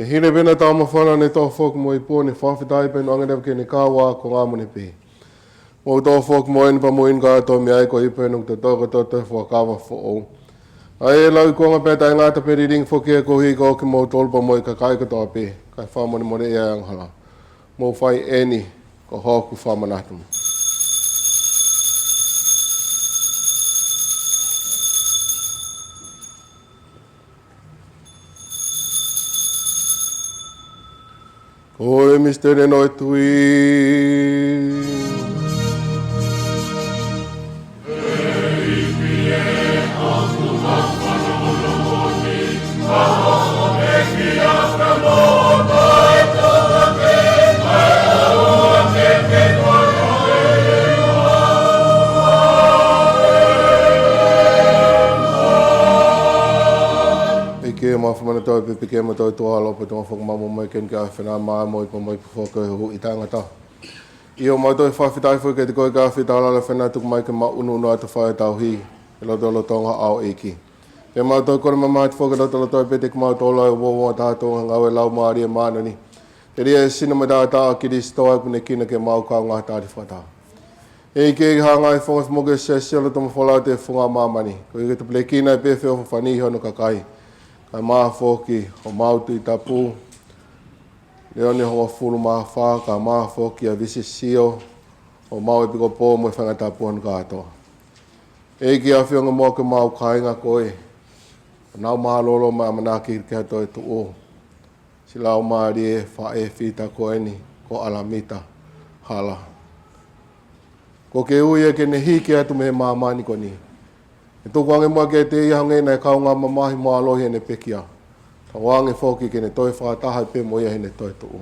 Pea hili pē ʻena taumafa naʻa ne toʻo foki mo e ipu ʻo ne fakafetaʻi pea ne ʻoange leva ki heʻene kau ākonga mo ne pehē: Mou toʻo foki mo eni pea mou inu kātoa mei ai, ko e ipu eni ʻoku totoʻo kotoa ʻo e fuakava foʻou, ʻA e lau ʻi kuonga pē taʻengata pē lilingi foki ʻa e koeʻuhi ko kimoutolu pea mo e kakai kotoa pē, kae fakamolemoleʻi ʻa e angahala. Mou fai eni ko hoku fakamanatu. Ko e misiteli ʻo e tui. ʻEiki, mau fakamanatu pē ke mau tau tuʻa ʻa e ʻOtua, pea tuʻa fakamaʻa mai ke ne ʻafio ʻa e ʻAfiona mo e ʻEiki, pea mo e ʻEiki foki ʻi he huhuʻi taʻengata. ʻIo, mau toe fakafetaʻi foki kiate koe, ka fetaulala fena tuku mai ke mau ʻunuʻunu atu ʻa e tauhi ʻi he lotolotonga ʻo e ʻEiki. Pea mau toe kole mamahi atu foki ki he lotolotonga pē ʻiate kimautolu ʻa e uouangataha ʻo e ngāue ʻa e Laumālie Māʻoniʻoni. Telia ʻa e sino mo e taʻataʻa ʻo Kalaisi ʻoku ne ʻafio ke mau kaungā tali fakataha. ʻEiki, ke hanga ʻe he fofonga ʻo e siasi ʻo loto mo e folau ʻi he funga māmani, ko ia ke tupulekina ai pē ʻa e feʻofoʻofani ʻi hono kakai. Kae ʻumaʻā foki homau Tuʻi Tapu, Leone hongofulu mā fā, kae ʻumaʻā foki ʻa Visisio, homau ʻEpikopō mo e faʻahinga tapu hono kātoa. ʻEiki, ʻafio ange muʻa ki homau kāinga ko ē ʻoku nau mālōlō mai ʻamanaki ki ha toetuʻu. Siʻi laumālie faʻē fita ko eni ko ʻAlamita Hala. ʻOku ke ui ia ke ne hiki atu mei he māmani ko eni. ʻE tuku ange muʻa kiate ia ʻa e ngaahi kaungā mamahi mo ʻaloʻofa ʻi heʻene pekia. Tauange foki ke ne toe fakataha pē mo ia ʻi heʻene toetuʻu.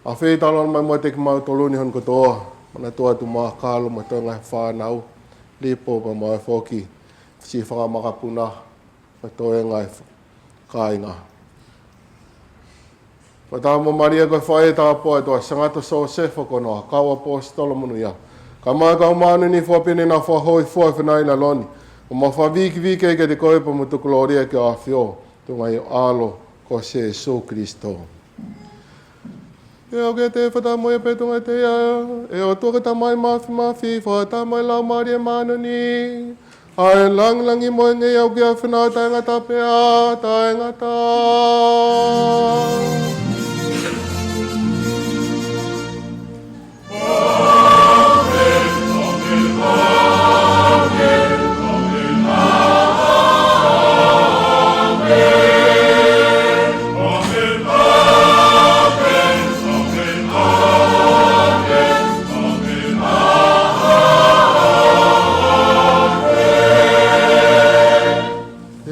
ʻAfeitaulalo mai muʻa kiate kimautolu ni hono kotoa, manatua atu muʻa ʻa Kalo mo e toenga ʻo e fānau, Lipo pea mo e foki siʻi fanga makapuna, mo e toenga ʻo e kāinga. Fakataha mo Malia ko e faʻē tāpuaki ʻo e ʻOtua, Sangato Sosefo ko hono kau ʻaposetolo monūʻia, kae ʻumaʻā e kau māʻoniʻoni fua pē ne nau fakahōifua ʻi he fonua ʻi lalo ni, ʻo mau fakavikivikiʻi kiate koe pea mo tukulōlia ki hoʻo ʻAfio, tuʻunga ʻi ho ʻAlo ko Sīsū Kalaisi. Pea ʻoku ke fakataha mo ia pea tuʻunga ʻiate ia, ʻe ʻOtua ko e Tamai Māfimafi, fakataha mo e Laumālie Māʻoniʻoni, ʻa e lāngilangi mo e ngeia ʻoku ʻafio ʻo taʻengata pea taʻengata.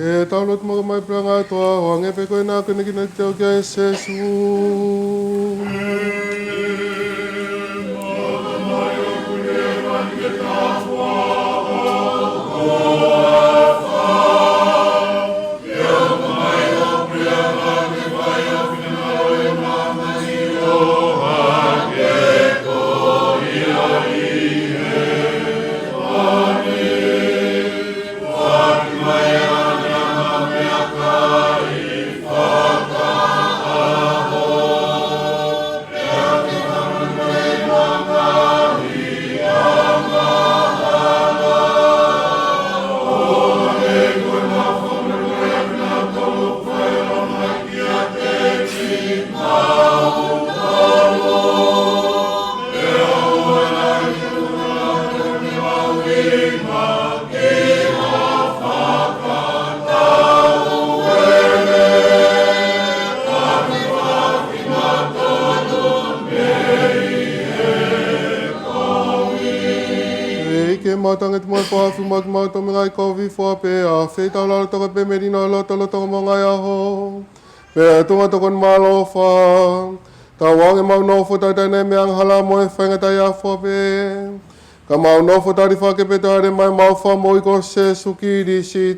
ʻE tau lotu muʻa mai. Puleʻanga ʻo e ʻOtua, ʻoange pē koe ʻa e konitineti ʻo kia ʻe Sīsū. ʻEiki, mau tangi atu mo e pāfili maʻa kimautolu mo e ngaahi kovi fua pē, ʻafeitaulalo toka pē melino ʻa e lotolotonga mo e ngaahi ʻaho, pea tuʻunga ʻi he tokoni mo e ʻaloʻofa. Tauange ʻemau nofo tautea ʻi he meʻa angahala mo e faingataʻaʻia fua pē, ka mau nofo tali fakataha pē ʻi he ʻaloʻofa ʻa homau Fakamoʻui ko Sīsū Kalaisi.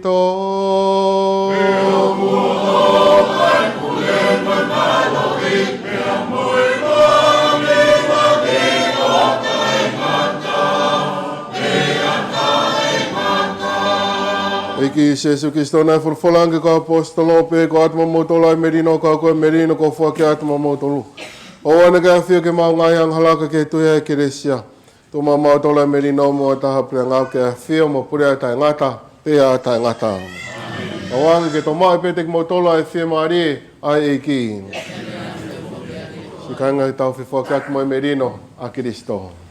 ʻEiki Sīsū Kalaisi, naʻe folofola ange ki he kau ʻaposetolo pē, ko ʻAtama mo e Tolo ʻa e melino, ka ko e melino kuo foaki ʻe ʻAtama mo e Tolo. ʻOua naʻa ke ʻafio ki heʻemau ngaahi angahala, ka ke tuʻu ʻi he ʻEkelesia. Tuʻu maʻamautolu ʻa e melino mo e taha puleʻanga, ke ʻafio mo pule ʻa taʻengata. pea taʻengata. Tauange ke tau maʻu pē ʻiate kimoutolu ʻa e fiemālie ʻa e ʻEiki. Siʻi kāinga, tau fefoakiʻaki mo e melino ʻa Kalaisi.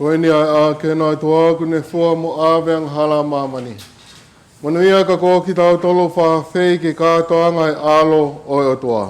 Ko eni ʻa e ʻAkē ʻo e ʻOtua kuo ne fua mo ʻave ʻa e angahala ʻa māmani. Monūʻia ka ko kitautolu ʻoku fakaafeʻi ke kātoanga ʻi he ʻAlo ʻo e ʻOtua.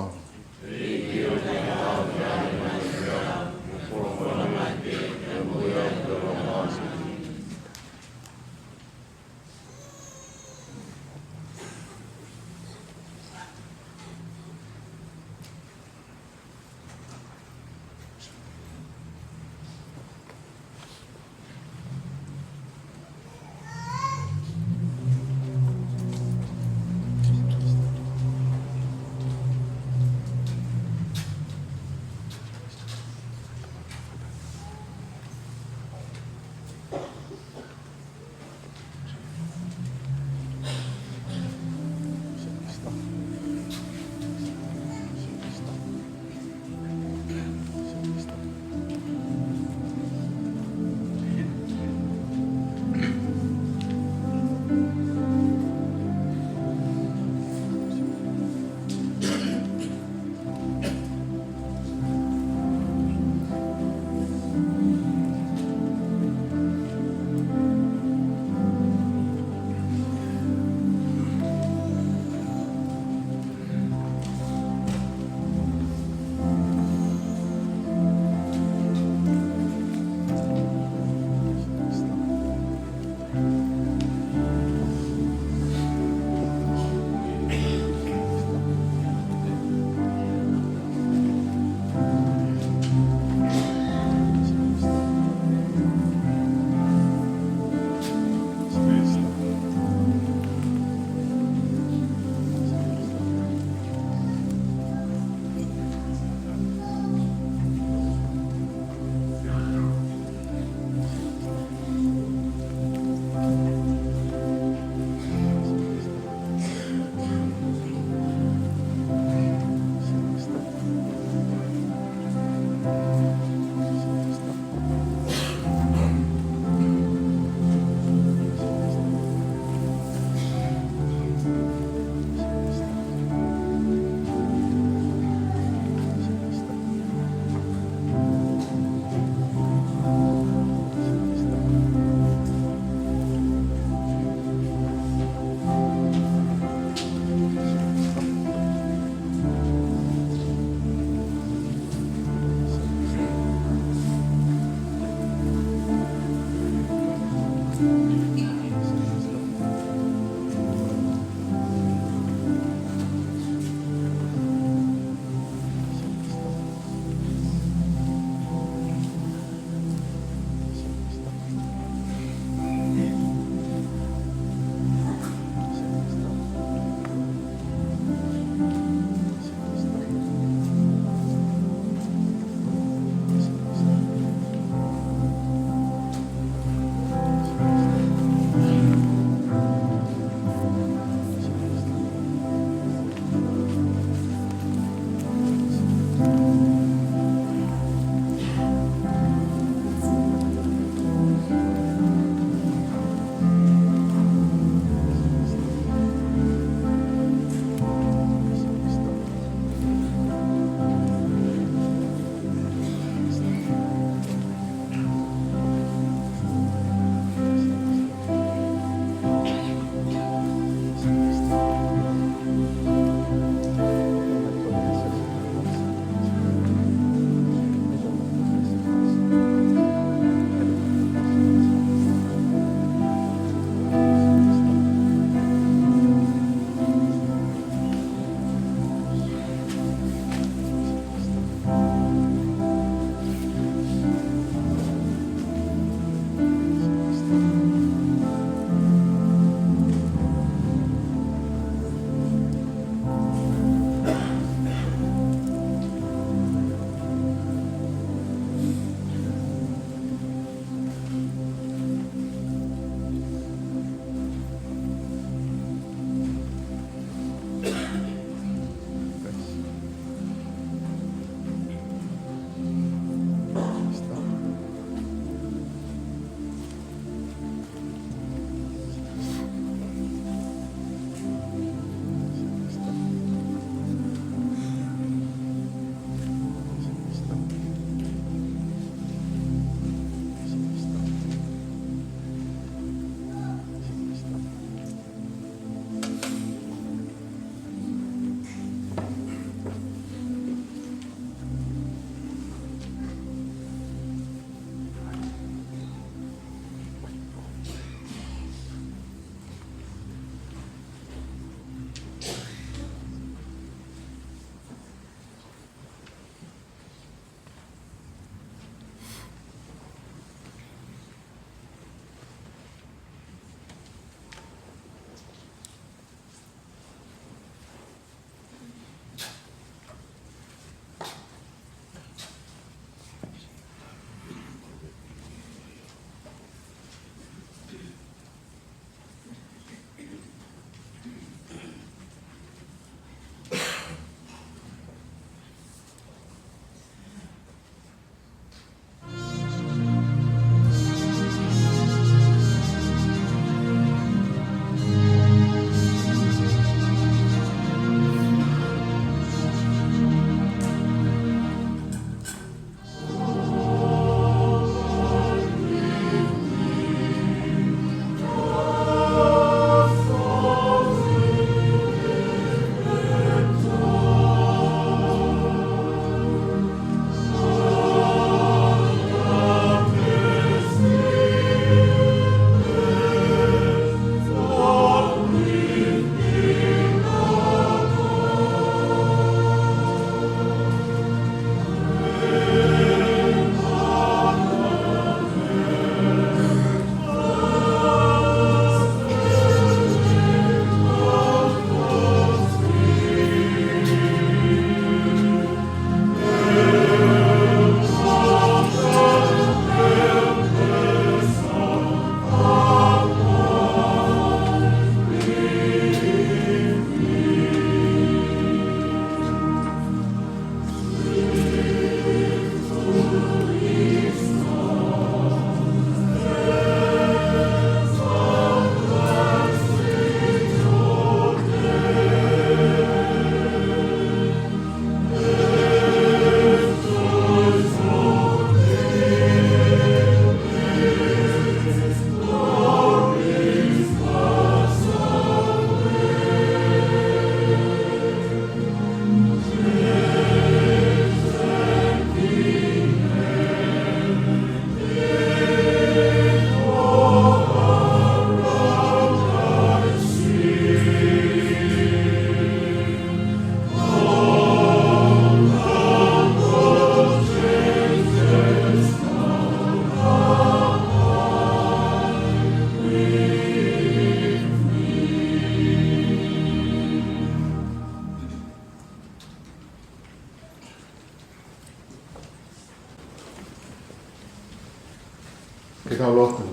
Ke tau lotu.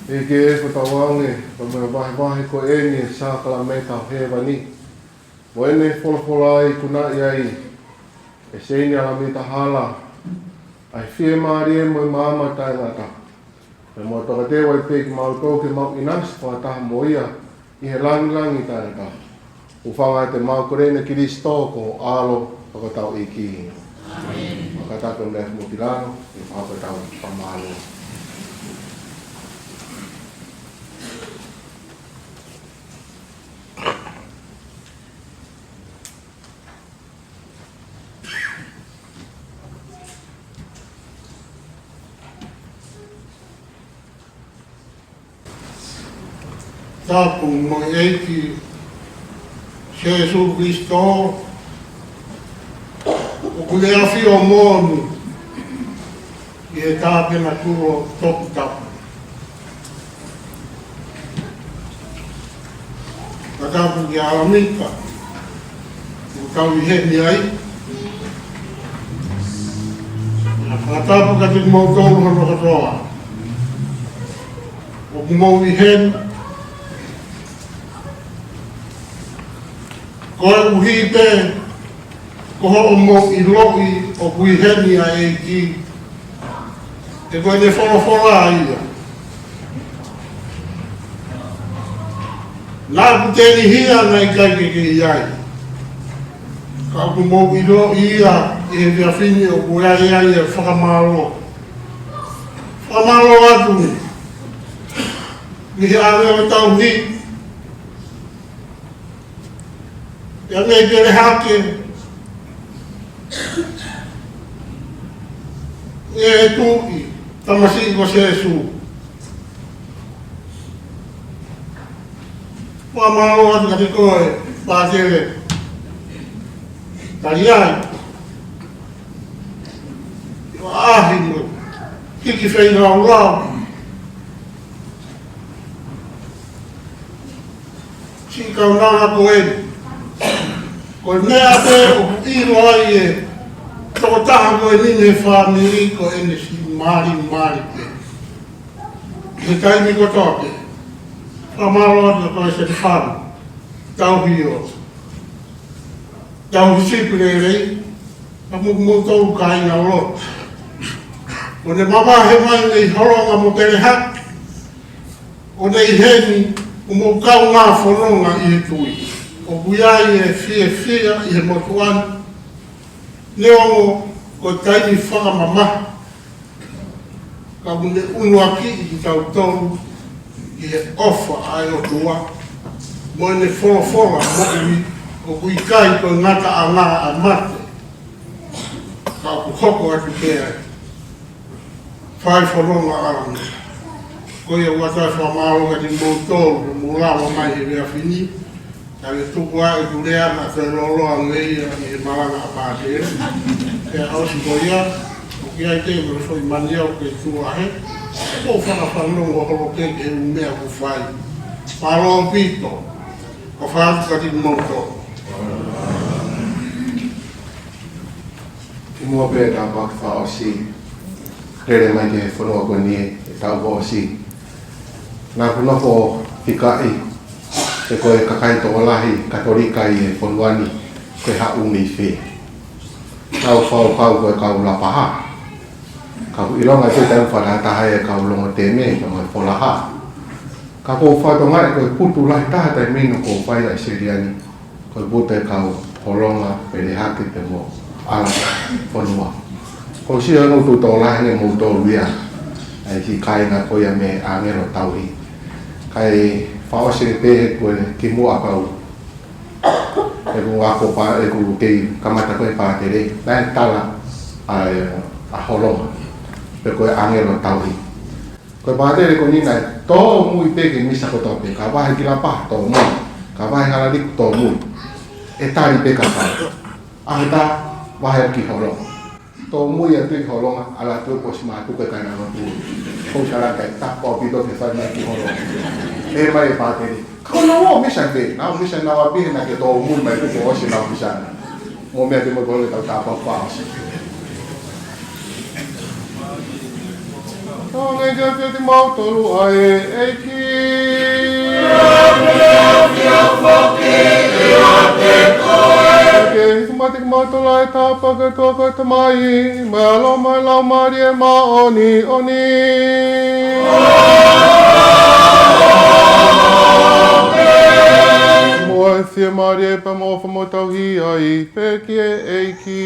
ʻEiki, ko ʻetau aʻu ki he vahevahe ko eni ʻo e sākalamēniti ʻo hēvani, mo ʻene folofola ʻoku ikunaʻi ai ʻe Seini ʻAlamita Hala ʻa e fiemālie mo e maama taʻengata. Pea mo e tokateu ai pē kimautolu ke mau ʻinasi fakataha mo ia ʻi he lāngilangi taʻengata. ʻOfa ʻi he huafa ʻo Kalaisi Kilisimasi ko ho ʻAlo, ko hotau ʻEiki. ʻĒmeni. Fakatapu mo e fakamolemole, ʻi he fakatapu fakamālō. Tapu mo e ʻEiki Sēsū Kalaisi, ʻoku ne ʻafio moʻoni ʻi he tāpenakolo toputapu. Fakatapu kia ʻAlamita, ʻoku tau ʻi heni ai. Fakatapu kiate kimoutolu hono kotoa ʻoku mou ʻi heni. Koeʻuhi pē ko hoʻomou ʻiloʻi ʻoku ʻi heni ʻa e ʻEiki, he ko ʻene folofola ia. Naʻa ku tēnihia naʻe ʻikai ke ke ʻi ai, ka ʻoku mou ʻiloʻi ia ʻi he efiafi ni, ʻoku ʻi ai ʻa e fakamālō. Fakamālō atu ni, ni he ʻave ʻo tauhi, ʻa e meʻa pele hake, ʻe tuʻi, tamasiʻi ko Sēsū. Fakamālō atu kiate koe, Pātele. Tali ai. ʻAhi mo hiki feilaulau. Siʻi kaunanga ko eni. Ko e meʻa pē ʻoku ʻilo ai ʻe he tokotaha ko eni mei he fāmili, ko ʻene siʻi malimali pē. He taimi kotoa pē. Fakamālō atu kia koe Sētefano. Tauhi ʻo tauhi sipi lelei, ka mo kimoutolu kāinga lotu. ʻOku ne mavahe mai mei Holonga mo Pelehake, ʻo ne ʻi heni, ʻo mou kaungā fononga ʻi he tui. ʻOku ʻi ai e fiefia ʻi he motuʻa ni, neongo ko e taimi fakamamahi, ka ʻoku ne ʻunuakiʻi kitautolu ʻi he ʻofa ʻa e ʻOtua, mo ʻene folofola moʻui, ʻoku ʻikai ko e ngataʻanga ʻa e mate, ka ʻoku hoko atu pē ai. Fai fononga ʻAlamita. Ko ia ʻoku ʻoatu ai e fakamālō kiate kimoutolu, mou lava mai he efiafi ni, ka ʻe tuku ʻa e kulea na te lolo ange ia ʻi he malanga ʻa Pātele. Pea ʻosi ko ia, ʻoku ʻi ai pē mo e foʻi mani ʻoku ke tuʻu ai. Ko e fakafanongo holo pē ki he ʻū meʻa ʻoku fai. Mālō ʻaupito, ʻofa atu kiate kimoutolu. Kimuʻa pea tau fakaʻosi, lele mai ki he fonua ko eni ʻetau fakaʻosi. Naʻa ku nofo fikaʻi, he ko e kakai tokolahi Katolika ʻi he fonua ni, ko e haʻu mei fē. Naʻa ku fakakaukau ko e kau Lapaha. Ka ku ʻilonga ʻe taimi fakatahataha e kau Longoteme, ka mo e Folaha. Ka ʻoku ou fakatokangaʻi ko e putu lahi taha taimi ni ʻoku fai ʻa e sēliani, ko e putu e kau Holonga, Pelehake pea mo ʻAlafonua. ʻOku ou sio ʻoku tuʻu tokolahi ange moutolu ia, ʻa e siʻi kāinga ko ia mei he ʻāngelo tauhi. Kae fakaʻosi pē he ko e kimuʻa kau, ʻeku ako pē, ʻeku kei kamata ko e Pātele, naʻe tala ʻa e, ʻa Holonga, pe ko e ʻāngelo tauhi. Ko e Pātele ko eni naʻe tōmui pē ki he misa kotoa pē, ka vahe ki Lapaha tōmui, ka vahe Ngalaliku tōmui. ʻE tali pē ka ka. ʻAho ʻe taha, vahe ki Holonga. Tōmui atu ki Holonga, ʻalu atu ʻosi mātuku e kāinga lotu. Ko e tala ʻikai, tapu ʻaupito ke fai mai ki Holonga. ʻE mai e Pātele. Ka ko e nau ō misa pē, nau ō misa nau ʻapi he naʻa ke tōmui mai pē kuo ʻosi nau misa. Mou meʻa atu mo kole tau tāpuaki. Tau ngāue kiate kimautolu ʻa e ʻEiki. Ke hifo mai kiate kimautolu ʻa e tāpuaki ʻa e ʻOtua ko e Tamai, mo e ʻAlo, mo e Laumālie Māʻoniʻoni. Mo e fiemālie pea mo e ʻofa mo tauhi ai pē ki he ʻEiki.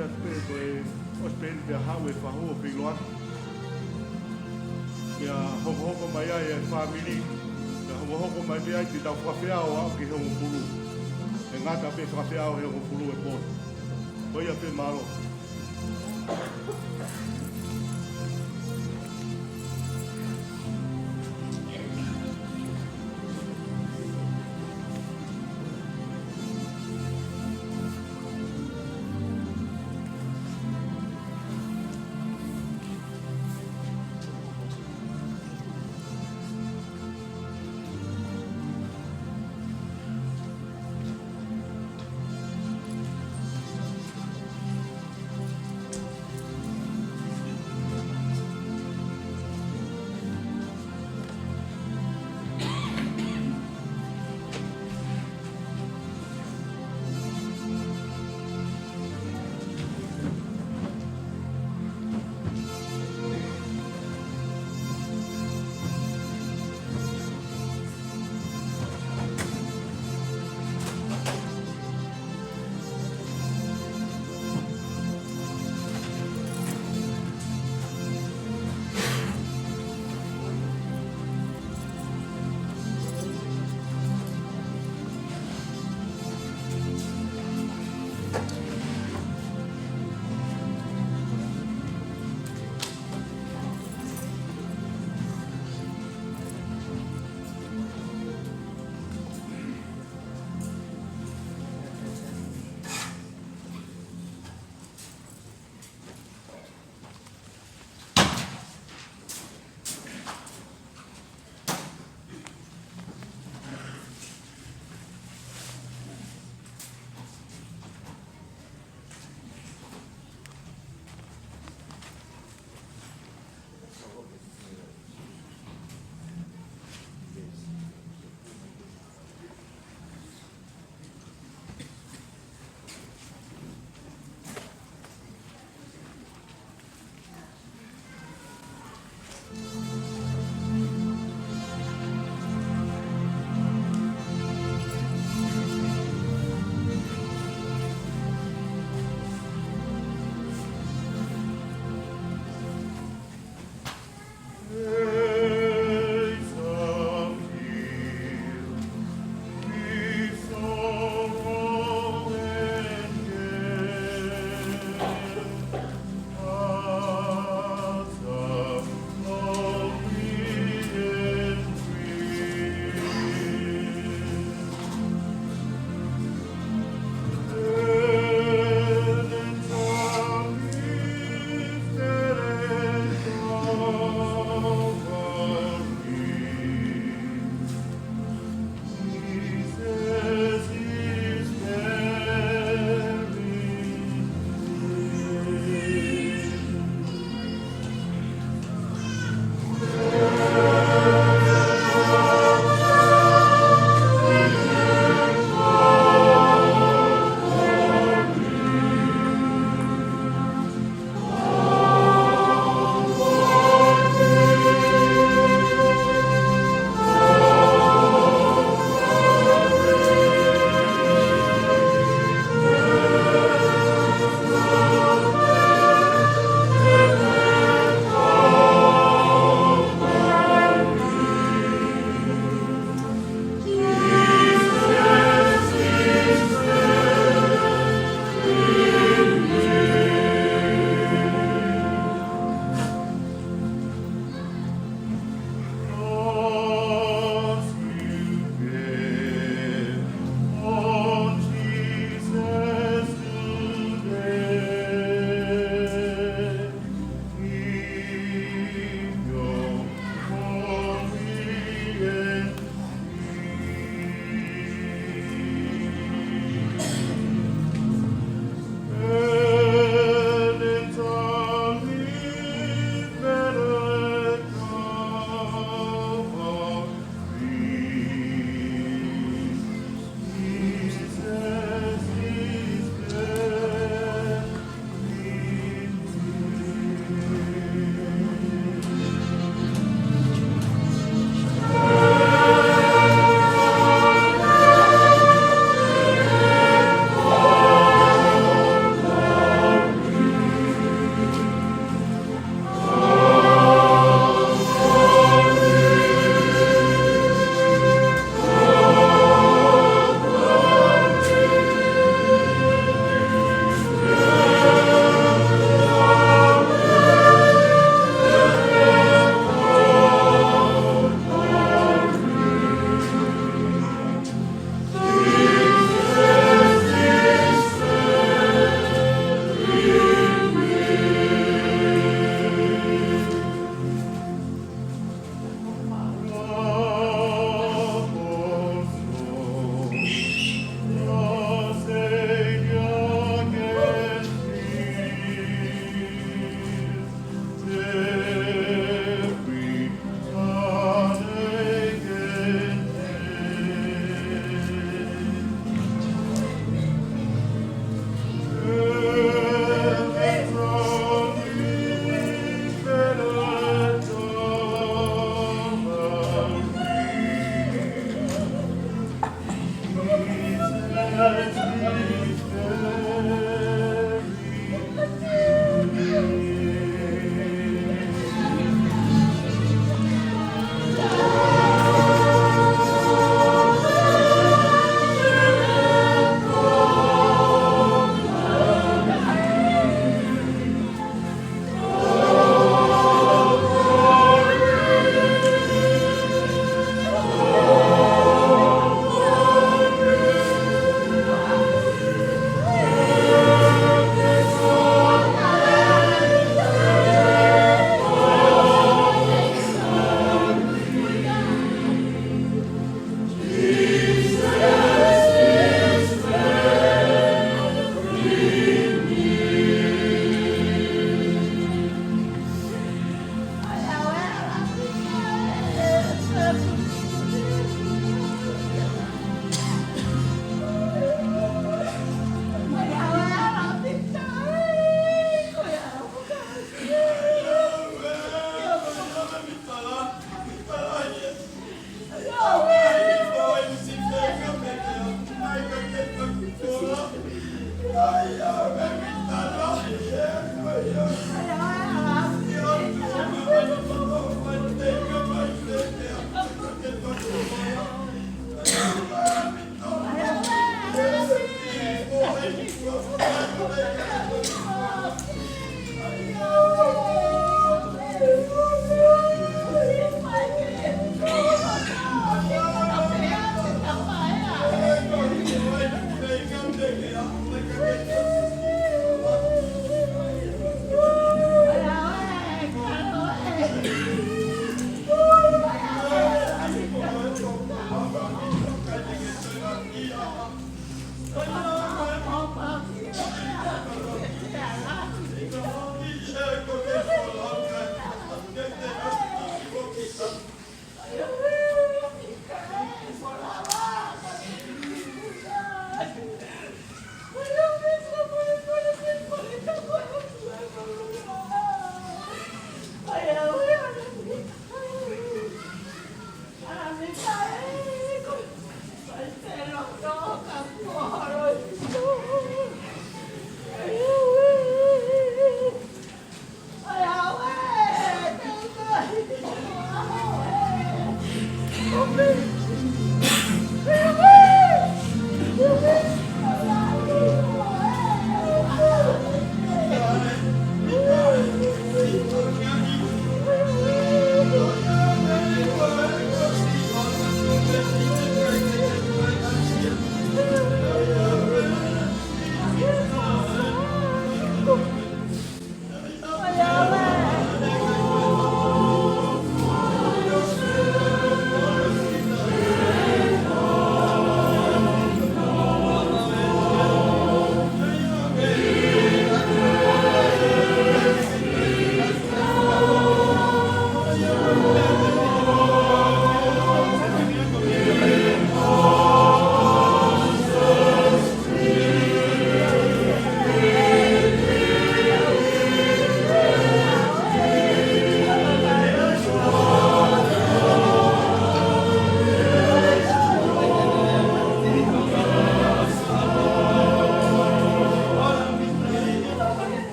Pea ko e ʻosi pē eni pea haʻu e fahu ʻo feiloaki. Pea hokohoko mai ai e fāmili. Pea hokohoko mai pē ai te tau fakafeʻao ʻo aʻu ki he hongofulu. ʻE ngata pē fakafeʻao he hongofulu e pooni. Ko ia pē, mālō.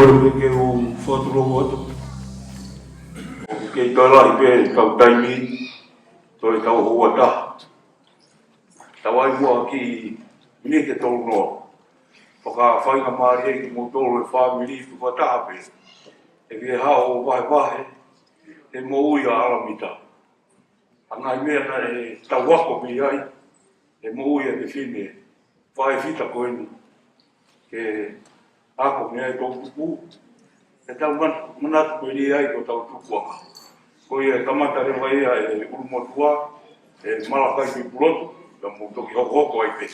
Ke u fakatulou atu. ʻOku kei toe lahi pē ʻetau taimi, toe tau houa taha. Tau ʻai muʻa ki he miniti ʻe tolu noa. Fakafaingamālie kimoutolu e fāmili, tuku ā taha pē. ʻE fie haʻu ʻo vahevahe e moʻui ʻa ʻAlamita. ʻA e ngaahi meʻa naʻe tau ako mei ai, e moʻui ʻa e fefine faifita ko eni. Ke ako mei ai ʻetau tupu, ʻetau man-, manatu mei ai ko ʻetau tupuʻanga. Ko ia e kamata leva ia e ʻulumotuʻa, ʻe Malakai Pipulotu, ka mou toki hokohoko ai pē.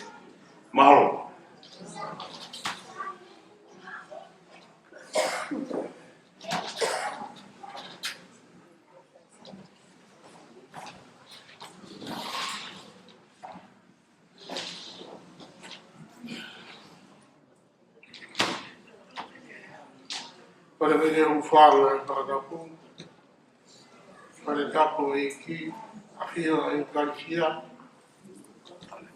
Mahalo. Pea ʻoku ou fai e fakatapu. Fakatapu ʻEiki, ʻafio ʻi he ʻEkalesia.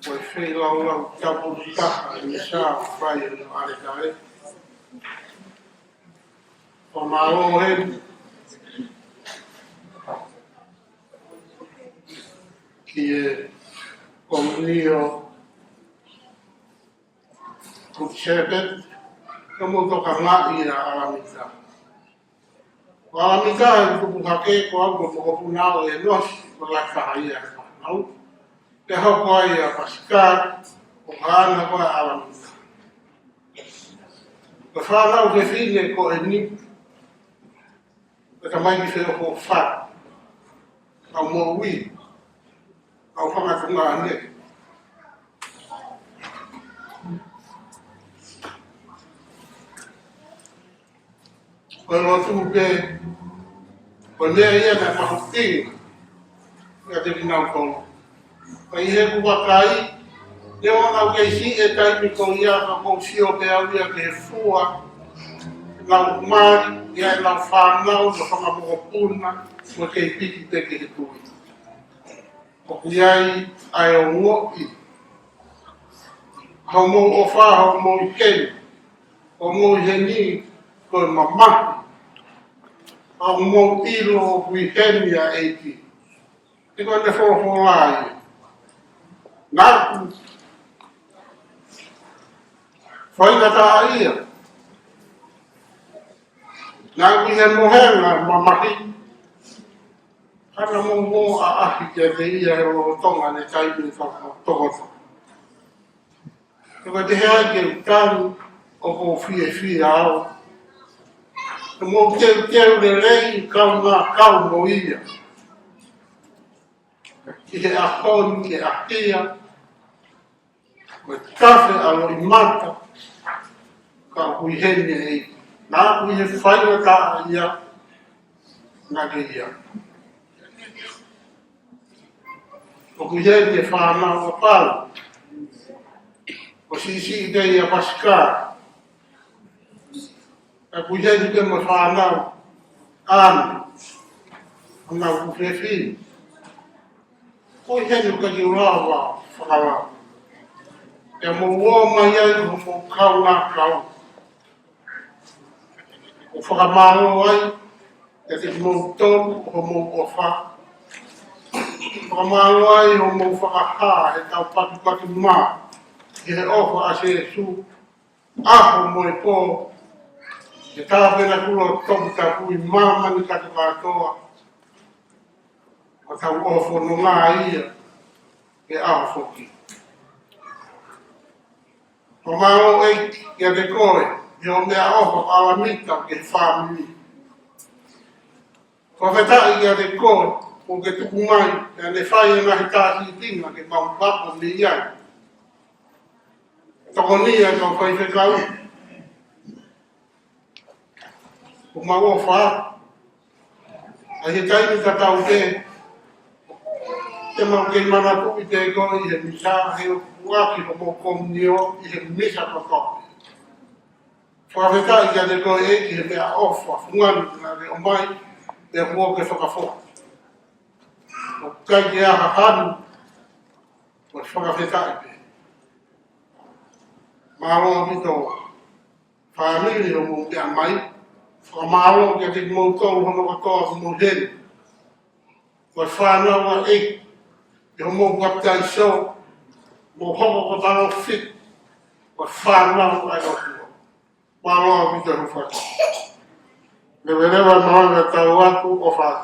Ko e feilaulau tapu ʻe taha ʻi he Misa ʻoku fai ʻi he ʻAletare. Ko e mālō eni ki he Komunio Good Shepherd, ka mou tokangaʻi ʻa ʻAlamita. Ko ʻAlamita ʻi he tupu hake ko au ko e mokopuna ʻo e nosi, ko e laka ia e fānau. Pea hoko ai ʻa Pasika, ko e hā na ko ʻAlamita. Ko e fānau fefine ko eni, ko e tamaiki feʻofoʻofani. Kau moʻui, kau fanga tuongaʻane. Ko e lotu pē, ko e meʻa ia naʻe mahuʻinga kiate kinautolu. Ka ʻi heʻeku vakai, neongo naʻa ku kei siʻi he taimi ko ia ka ʻoku ou sio pē au ia ki he fua, nau mali, ʻi heʻenau fānau, mo e fanga mokopuna, mo e kei piki pē ki he tui. ʻOku ʻi ai ʻa e ongoʻi. Hoʻomou ʻofa, hoʻomou ʻi heni. Hoʻomou ʻi heni ko e mamahi. Hoʻomou ʻilo ʻoku ʻi heni ʻa e ʻEiki. He ko ʻene folofola ia. Naʻa ku faingataʻaʻia. Naʻa ku ʻi he mohenga mamahi. Ka naʻa mou ʻaʻahi kiate ia he lolotonga ʻene taimi toko, toko. Ka ko e hā ke u tanu ʻoku ou fiefia au. Ka mou teuteu lelei kaungā kau mo ia. ʻI he ʻaho ni ke ʻahia. Ko e tafe ʻa loʻimata, ka ʻoku ʻi heni ʻEiki. Naʻa ku ʻi he faingataʻaʻia, naʻa ke ʻi ai. ʻOku ʻi heni e fānau ʻa Pau. Ko e siʻisiʻi pē ʻia Pasika. Ka ʻoku ʻi heni pē mo e fānau ʻa ʻAna, ʻa ʻAna ʻoku fefine. ʻOku ʻi heni ʻoku ʻikai ke u lava fakalau. Pea mou ō mai ai homou kaungā kau. ʻOku fakamālō ai, kiate kimoutolu, homou ʻofa. Fakamālō ai, homou fakahā, heʻetau patipati mā, ʻi he ʻofa ʻa Sīsū, ʻaho mo e pō, he tāpena kulo toputapu ʻi māmani kātoa, ʻo tau ʻofononga ia, he ʻaho foki. Fakamālō ʻEiki kiate koe, ʻi hoʻo meʻaʻofa ʻAlamita ki he fāmili. Fakafetaʻi kiate koe, ʻoku ke tuku mai, ʻa ʻene fai ʻa e ngaahi tākiekina ke mau ako mei ai. Tokoni ʻa e kau faifekau. ʻOku mau ʻofa. ʻA ia he taimi tatau pē, te mau kei manatuʻi pē koe ʻi he Misa, he ʻoku ʻoatu homou komunio ʻi he Misa kotoa. Fakafetaʻi kiate koe ʻEiki he meʻaʻofa fungani naʻa ke ʻomai, pea kuo ke fakafoki. ʻOku ʻikai ke ʻi ai ha hanu, ko e fakafetaʻi pē. Mālō ʻaupito. fāmili ʻo mou meʻa mai. Fakamālō kiate kimoutolu hono kotoa ʻoku mou heni. Ko e fānau ʻa e ʻEiki, ʻi hoʻomou papitaiso, mou hoko ko e talafit, ko e fānau ʻa e ʻOtua. Mālō ʻaupito hono fai. Leveleva e malanga, tau atu ʻo fai.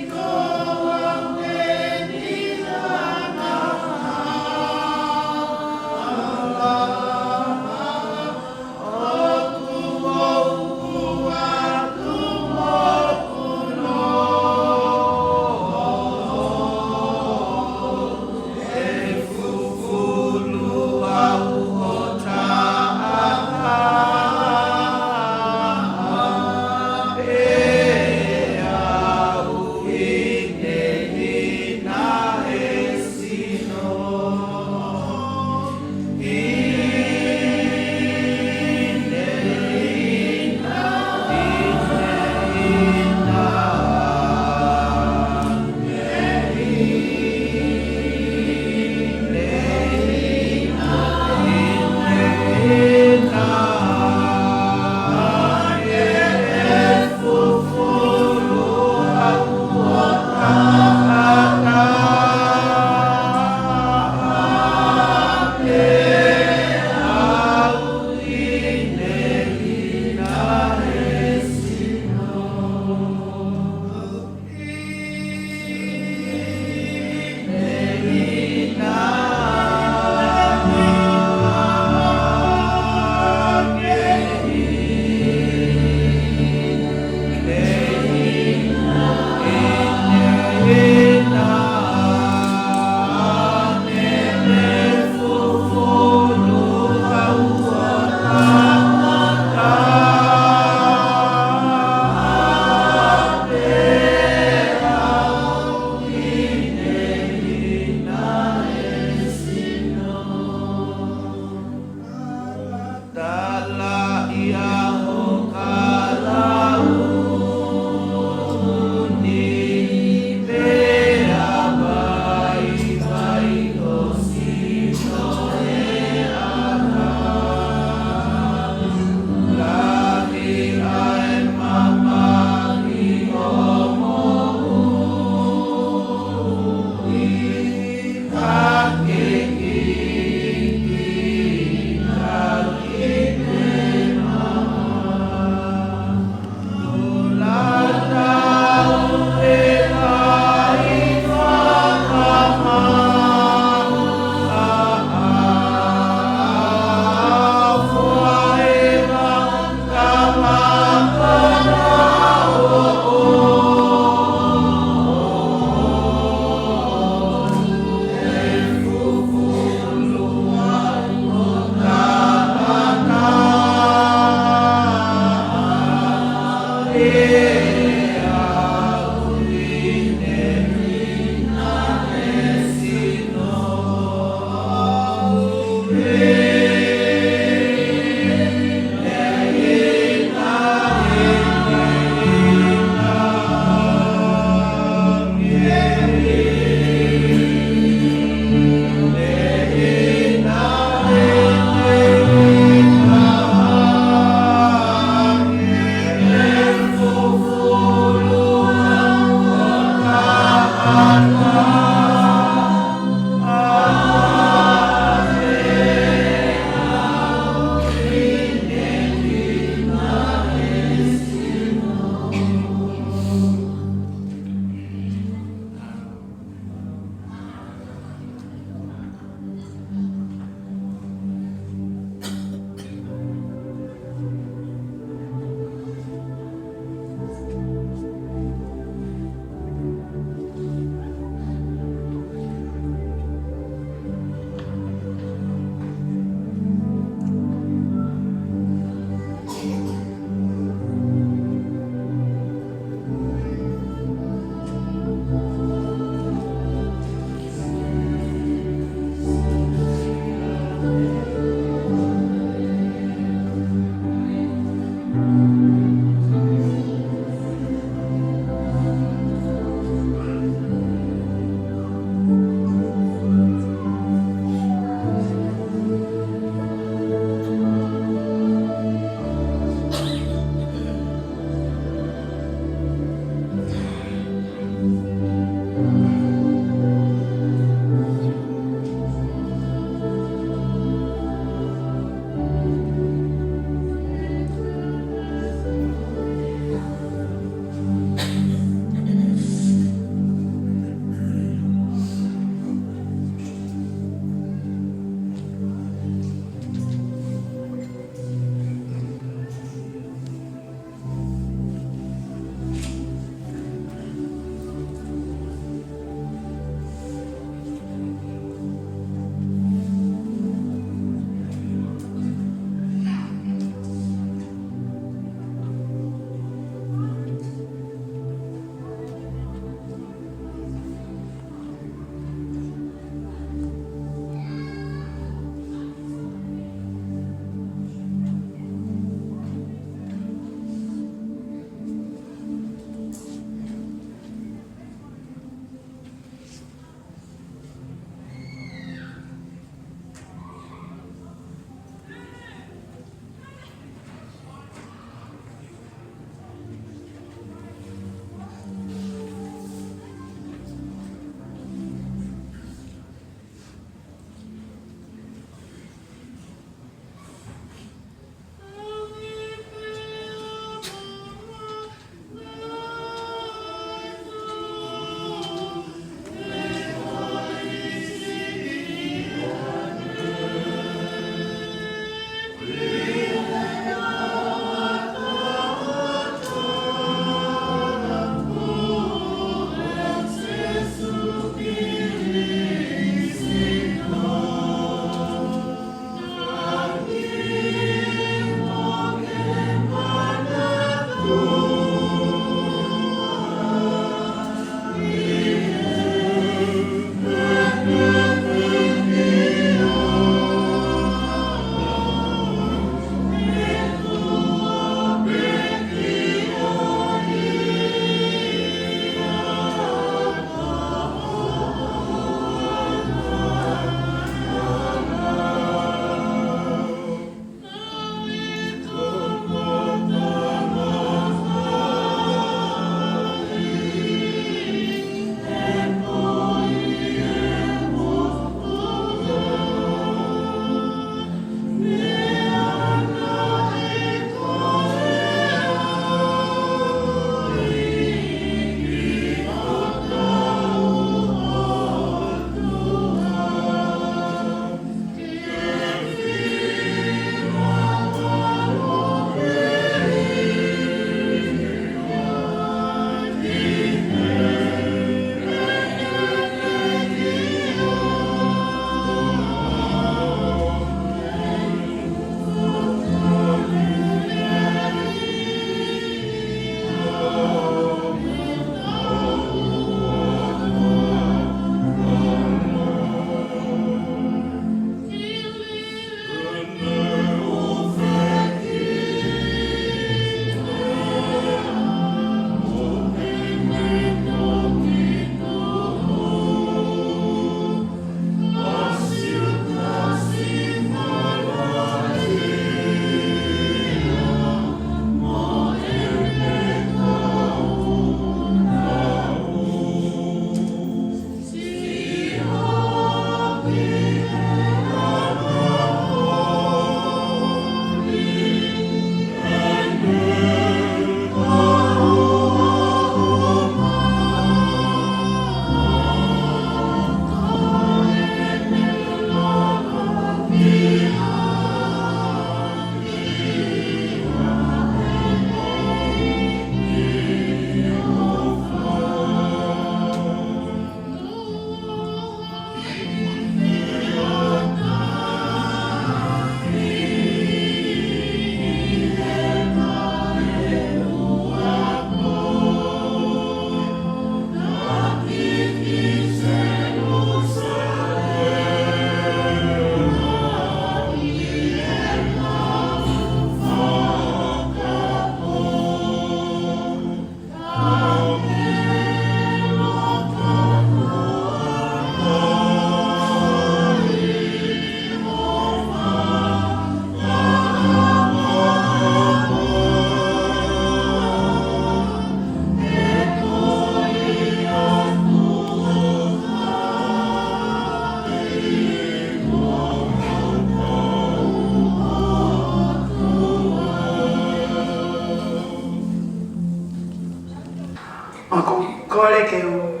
Ke u,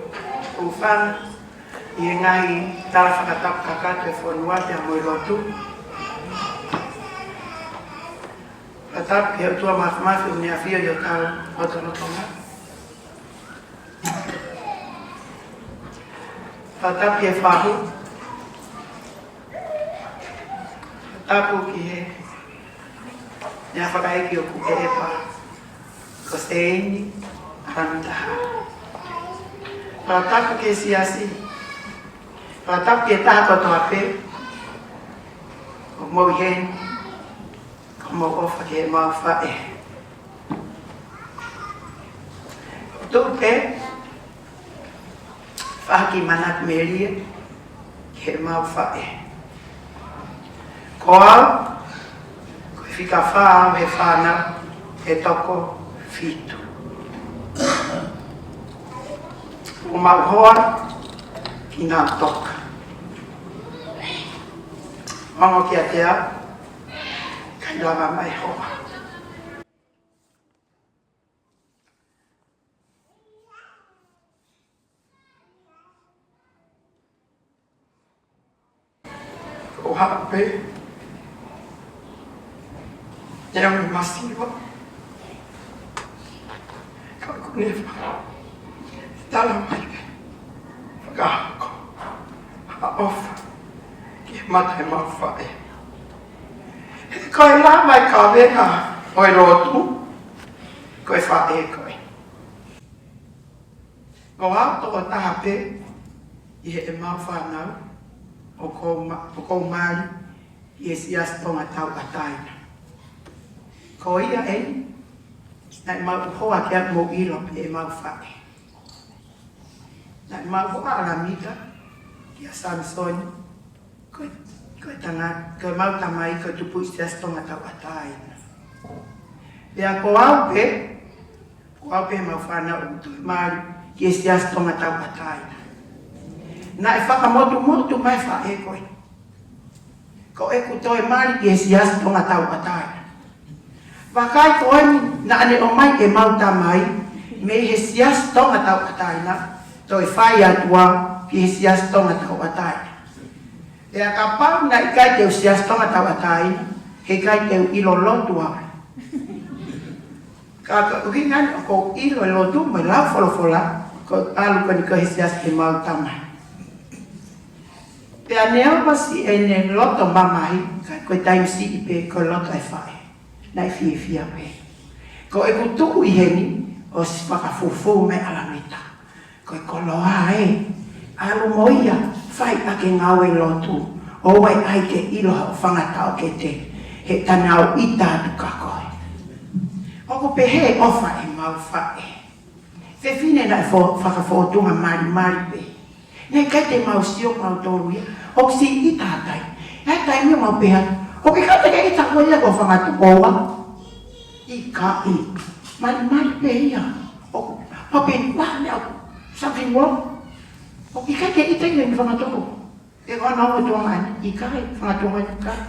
u fanga ʻi he ngaahi tala fakatapu kakato ʻa e fonua pea mo e lotu. Fakatapu ki he ʻOtua Māfimafi ʻoku ne ʻafio ʻi hotau lotolotonga. Fakatapu ki he fahu. Fakatapu ki he meʻa fakaiki ʻoku ʻepa, ko Seini ʻAlamitaha. Fakatapu ki he siasi. Fakatapu ki he taha kotoa pē ʻoku mou ʻi heni, ko hoʻomou ʻofa ki heʻemau faʻē. Tuku pē ha kiʻi manatu melie ki heʻemau faʻē. Ko au, ko e fika fā au he fānau ʻe toko fitu. ʻOku mau hoa kinautolu. Ongo kiate au, ʻikai lava mai hoa. ʻO haʻu pē, ʻe au masiva, ka ʻoku ne fakatala mai pē, fakahoko ha ʻofa ki he mata ʻemau faʻē. He ko e lava e kavenga ʻo e lotu, ko e faʻē ko ē. Ko au tokotaha pē ʻi heʻemau fānau ʻoku ou ma-, ʻoku ou mali ʻi he Siasi Tonga Tauʻatāina. Ko ia eni, naʻe mau hoa ke ʻoua mou ʻilo pē ʻemau faʻē. Naʻe mau hoa ʻa Lamita kia Samisoni, ko e, ko e tangata, ko ʻemau tamai, ko e tupuʻi Siasi Tonga Tauʻatāina. Pea ko au pē, ko au pē ʻemau fānau ʻoku toe mali ki he Siasi Tonga Tauʻatāina. Naʻe fakamotumotu mai e faʻē ko ē. Ko ʻeku toe mali ki he Siasi Tonga Tauʻatāina. Vakai ko eni naʻa ne ʻomai ʻemau tamai mei he Siasi Tonga Tauʻatāina, toe fai atu au ki he Siasi Tonga Tauʻatāina. Pea kapau naʻe ʻikai te u Siasi Tonga Tauʻatāina, heʻikai te u ʻilo lotu au. Ka ko e ʻuhinga eni ʻoku ou ʻilo e lotu mo e lau folofola, ko e ʻalu ko eni ko e he siasi ʻemau tamai. Pea neongo siʻene loto mamahi, ka ko e taimi siʻi pē ko e loto e faʻē. Naʻe fiefia pē. Ko ʻeku tuʻu ʻi heni, ʻosi fakafufū mai ʻa Lamita. Ko e koloa ē, ʻalu mo ia, fai ʻaki e ngāue lotu, ʻoua ʻe ʻai ke ʻilo hoʻo fanga taʻokete, he te nau ʻita atu kia koe. ʻOku pehē ʻofa ʻemau faʻē. Fefine naʻe fo-, fakafōtunga malimali pē. Naʻe ʻikai te mau sio mautolu ia, ʻoku siʻi ʻita atu ai. ʻI he taimi ʻoku mau pehē, ʻoku ʻikai te ke ʻita koe ia ki ho fanga tuʻi ʻoua. ʻIkai. Malimali pē ia. ʻOku, ʻoku pehē, ʻoua, something wrong. ʻOku ʻikai ke ʻita ia ki he fanga tuʻi. Pea ko hono ongo tuongaʻane, ʻikai, fanga tuongaʻane ʻikai.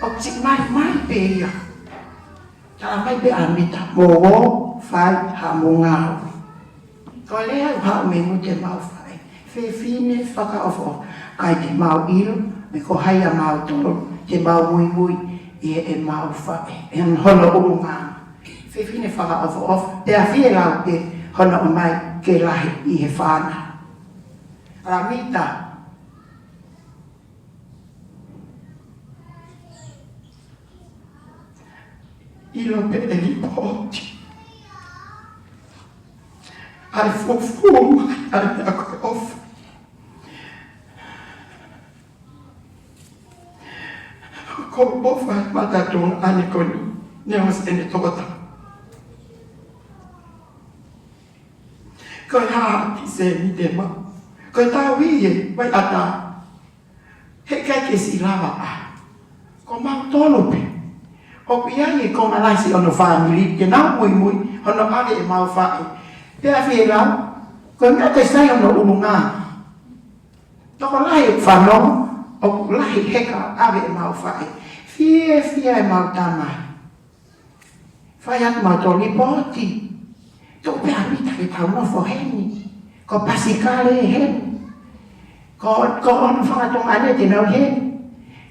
ʻOku siʻi malimali pē ia. Talamai pē ʻe Lamita, mou ō, fai haʻamou ngāue. Ko e lea ʻoku haʻu mei muʻa ʻemau faʻē. Fefine fakaʻofoʻofa, ʻikai te mau ʻilo, pe ko hai ʻa mautolu, te mau muimui ʻi heʻemau faʻē. ʻI hono ʻulungaanga. Fefine fakaʻofoʻofa, pea fielau pē hono ʻomai ke lahi ʻi he fānau. ʻAlamita. ʻIlo pē ʻe lipooti ʻa e fufū mai ʻa e meʻa ko e ʻofa. Ko e ʻofa e mata tuongaʻane ko eni, neongo siʻene tokotaha. Ko e hā ki Sēnitema. Ko e tau ʻi he vai ʻatā. Heʻikai ke siʻi lava ʻa. Ko mautolu pē. ʻOku ʻi ai e konga lahi siʻi hono fāmili, ke nau muimui, hono ʻave ʻemau faʻē. Pea fielau, ko e meʻa ke sai hono ʻulungaanga. Tokolahi e fanongo, ʻoku lahi heka ʻave ʻemau faʻē. Fiefia ʻemau tamai. Fai atu mautolu lipooti. Tuku pē ʻa Lamita ke tau nofo heni. Ko Pasikale ʻi heni. Ko, ko hono fanga tuongaʻane te nau ʻi heni.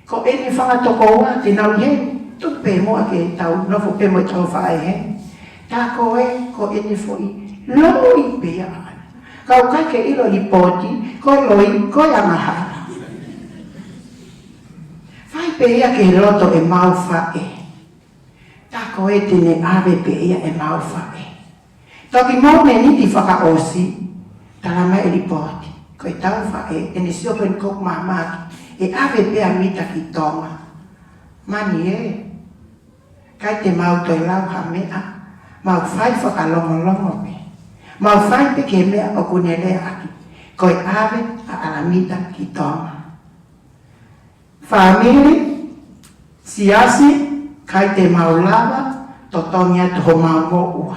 Ko ʻene fanga tokoua te nau ʻi heni. Tuku pē muʻa ke tau nofo pē mo ʻetau faʻē ʻi heni. Tā ko ē, ko ʻene foʻi loi pē ia ʻaʻana. Ka ʻoku ʻikai ke ʻilo ʻe he lipooti, ko e loi, ko e angahala. Fai pē ia ki he loto ʻemau faʻē. Tā ko ē te ne ʻave pē ia ʻemau faʻē. Toki mōmeniti fakaʻosi, tala mai ʻe he lipooti, ko ʻetau faʻē, ʻene sio ko eni ko ʻeku māmani, ʻe ʻave pē ʻa Mita ki Tonga. Mani ē, ʻikai te mau toe lau ha meʻa, mau fai fakalongolongo pē. Mau fai pē ki he meʻa ʻoku ne lea ʻaki, ko e ʻave ʻa ʻAlamita ki Tonga. Fāmili, siasi, ʻikai te mau lava totongi atu homau moʻua.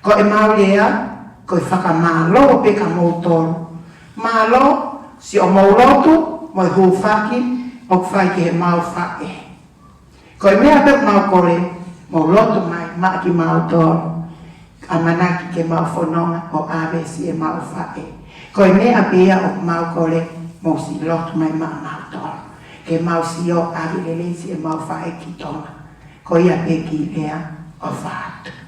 Ko ʻemau lea, ko e fakamālō pē kia moutolu. Mālō siʻomou lotu mo e hūfaki ʻoku fai ki heʻemau faʻē. Ko e meʻa pē ʻoku mau kole, mou lotu mai maʻa kimautolu. ʻAmanaki ke mau fononga ʻo ʻave siʻemau faʻē. Ko e meʻa pē ia ʻoku mau kole, mou siʻi lotu mai maʻa mautolu. Ke mau siʻi ʻave lelei siʻemau faʻē ki Tonga. Ko ia pē ki lea, ʻofa atu.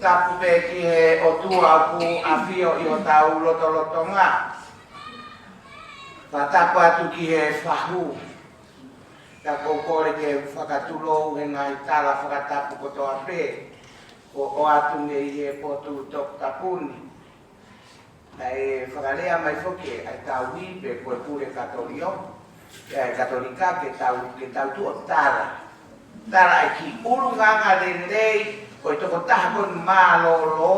Tapu pē ki he ʻOtua ʻoku ʻafio ʻi hotau lotolotonga. Fakatapu atu ki he fahu. Ka ʻoku ou kole ke fakatulou he ngaahi tala fakatapu kotoa pē ʻoku ʻoatu mei he potu toputapu ni. Naʻe fakalea mai foki ʻe he tauhi pe ko e pule Katolio, ʻe he Katolika ke tau, ke tau tuʻu ʻo tala. Tala ʻa e kiʻi ʻulungaanga lelei ʻo e tokotaha ko eni mālōlō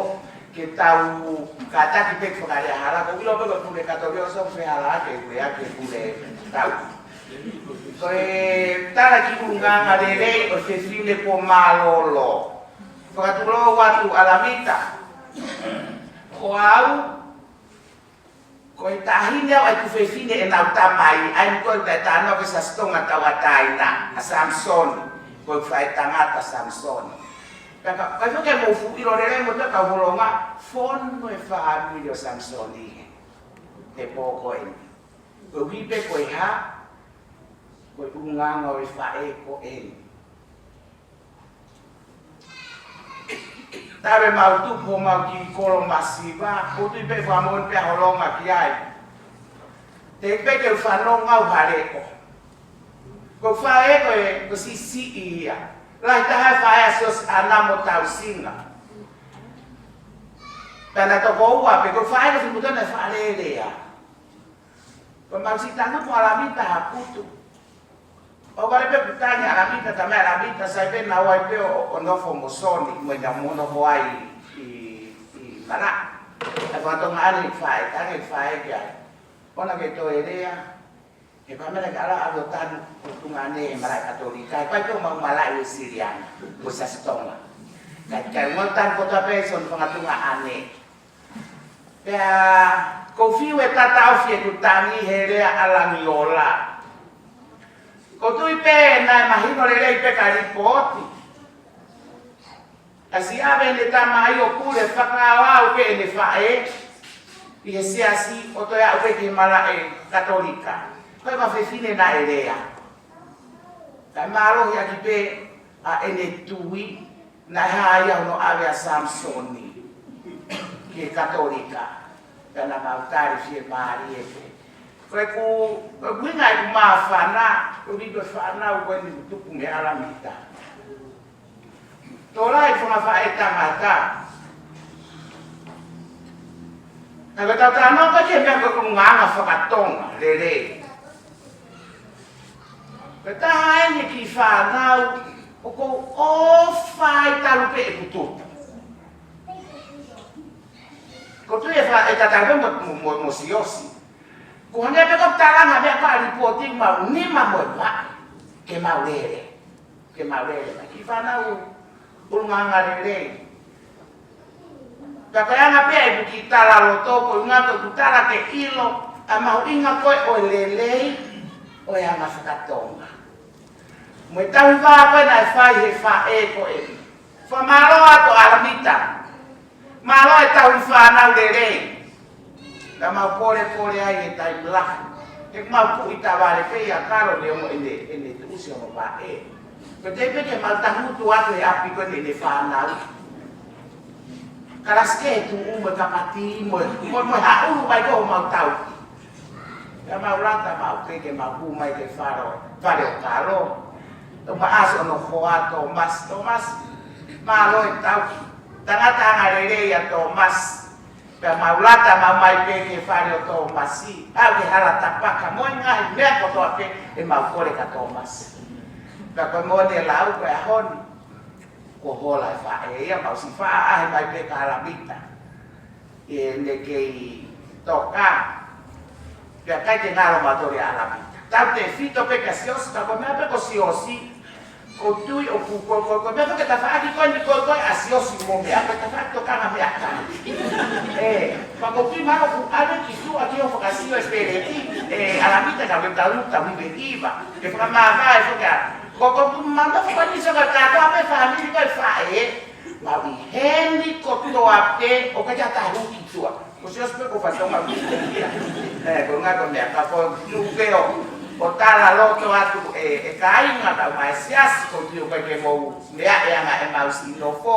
ke tau kātaki pē ke fakalea hala, ʻoku ou ʻilo pē ko e pule Katolio ʻoku ʻikai fehālaaki, ʻoku ʻikai ke pule tau. Ko e tala kiʻi ʻulungaanga lelei ʻo e fefine ko ē mālōlō. Fakatulou atu ʻAlamita. Ko au, ko e taʻahine au ʻa e tuofefine ʻenau tamai, ʻa ia ko e taʻe tano ke Siaosi Tonga Tauʻatāina, ʻa Samisoni, ko e faʻētangata Samisoni. Pea ka, ka ʻoku ke mou fuʻu ʻilo lelei mo e kau holonga, fonu e fāmili ʻo Samisoni he, he pō ko eni. Ko e ʻuhi pē ko e hā, ko e ʻulungaanga ʻo e faʻē ko eni. Talu ʻemau tupu homau kiʻi kolo masiva, ʻoku ou tui pē fakamoʻoni pē ʻa e holonga ki ai. Teʻeki pē ke u fanongo au ha leʻo. Ko e faʻē ko ē, ko e siʻisiʻi ia. Lahi taha e faʻē ʻa Siosi ʻAna mo Tausinga. Pea na toko ua pē, ko e faʻē ko e fimutona e fakalelea. Ko e mau siʻi tangutu ʻAlamita ha putu. ʻO vale pē kuo tangi ʻAlamita, tama ʻAlamita, sai pē naʻa ku ʻi ai pē ʻo, ʻo nofo mo Soni, mo ʻena mo nofo ai ʻi, ʻi Malaʻe. ʻE fakatonga ʻene faʻē, tangi faʻē ki ai. ʻOua naʻa ke toe lea, he ko e meʻa ke ala ʻave ʻo tanu, ʻo tuʻunga ʻene he malaʻe Katolika, he ko e pē ʻemau malaʻe Uēsiliana, ko Siaosi Tonga. Kae, kae ʻoua tanu kotoa pē Soni fakatonga ʻene. Pea, ʻoku ou fiu ʻe tataʻofi ʻeku tangi he lea ʻa Langiola. ʻOku ou tui pē naʻe mahino lelei pē ka lipooti. Ka siʻi ʻave ʻene tamai ʻo pule fakaʻaoʻao pē ʻene faʻē ʻi he siasi ʻo toe aʻu pē ki he malaʻe Katolika. Ko e ʻuhinga fefine naʻe lea. Kae mālohi ʻaki pē ʻa ʻene tui, naʻe hā ia hono ʻave ʻa Samisoni ki he Katolika. Pea naʻa mau tali fiemālie pē. Ko ʻeku, ko ʻeku ʻuhinga ʻeku māfana, ko e ʻuhi ko e fānau ko eni kuo tupu mei ʻAlamita. Tō lahi e fanga faʻētangata. Ka ko e tau talanoa ko ē ki he meʻa ko e ʻulungaanga fakatonga, lelei. Ko e taha eni e kiʻi fānau, ʻoku ou ʻofa ai talu pē ʻeku tupu. ʻOku ou tui ʻe fa-, ʻe tatau pē mo, mo, mo, mo Siosi. Ko e hangē pē ko e talanga meʻa ko ē ʻa e lipooti mau nima mo e vaʻe. Ke mau lele. Ke mau lele mai. Kiʻi fānau ʻulungaanga lelei. Ka ko e anga pē ʻeku kiʻi tala loto, ko e ʻuhinga ko ʻeku tala ke ʻilo ʻa e mahuʻinga ko ē ʻo e lelei ʻo e anga fakatonga. Mo e tauhi vā ko ē naʻe fai he faʻē ko ē. Fakamālō atu ʻAlamita. Mālō e tauhi fānau lelei. Ka mau polepole ai he taimi lahi. He mau kuʻi tavale pē ia Kalo ni ʻo mo ʻene, ʻene tuʻusi ʻo mo vaʻe. Ko e teʻeki pē ke mau tangutu atu he ʻapi ko eni ʻene fānau. Kalasi kehe tuʻu mo e kapati mo, mo, mo haʻulu mai ko homau tauhi. Pea mau lata mau pē ke mau hū mai ki he fale, fale ʻo Kalo. ʻO mau ʻasi ʻo nofo ʻa Tōmasi, Tōmasi, mālō e tauhi. Tangata anga lelei ʻa Tōmasi. Pea mau lata mau mai pē ki he fale ʻo Tōmasi. Aʻu ki he hala tapaka mo e ngaahi meʻa kotoa pē ʻe mau kole kia Tōmasi. Pea ko e moʻoni e lau ko e ʻaho ni. Kuo hola e faʻē ia, mau siʻi faʻa ʻaʻahi mai pē kia ʻAlamita. ʻI heʻene kei toka. Pea ʻikai ke ngalo mautolu ʻia ʻAlamita. Tautefito pē kia Siosi, ka ko e meʻa pē ko Siosi. ʻOku ou tui ʻoku ko, ko, ko e meʻa pē ko e tafaʻaki ko eni ko, ko ē ʻa Siosi mo meʻa, ko e tafaʻaki tokanga meʻakai. ʻE, pea ʻoku ou tui mahalo ʻoku ʻave ki tuʻa ki hoʻo fakasio ʻe Peleti, ʻe ʻAlamita ka me tau, tau hiva hiva. Ke fakamāvae foki ʻa Ko, ko, ko, manda fakaʻiso ka kātoa pē fāmili ko e faʻē, mau ʻi heni kotoa pē, ʻoku ʻikai ke tahu ki tuʻa. Ko Siosi pē ko e fakatonga ʻoku ʻi heni ia. ʻE, ko e ʻuhinga ko e meʻa, ka ko e tuku pē ʻo, ʻo tala loto atu ʻe, ʻe kāinga tau mai siasi, ʻoku ou tui ʻoku ʻikai ke mou meaʻi ʻa e anga ʻemau siʻi nofo.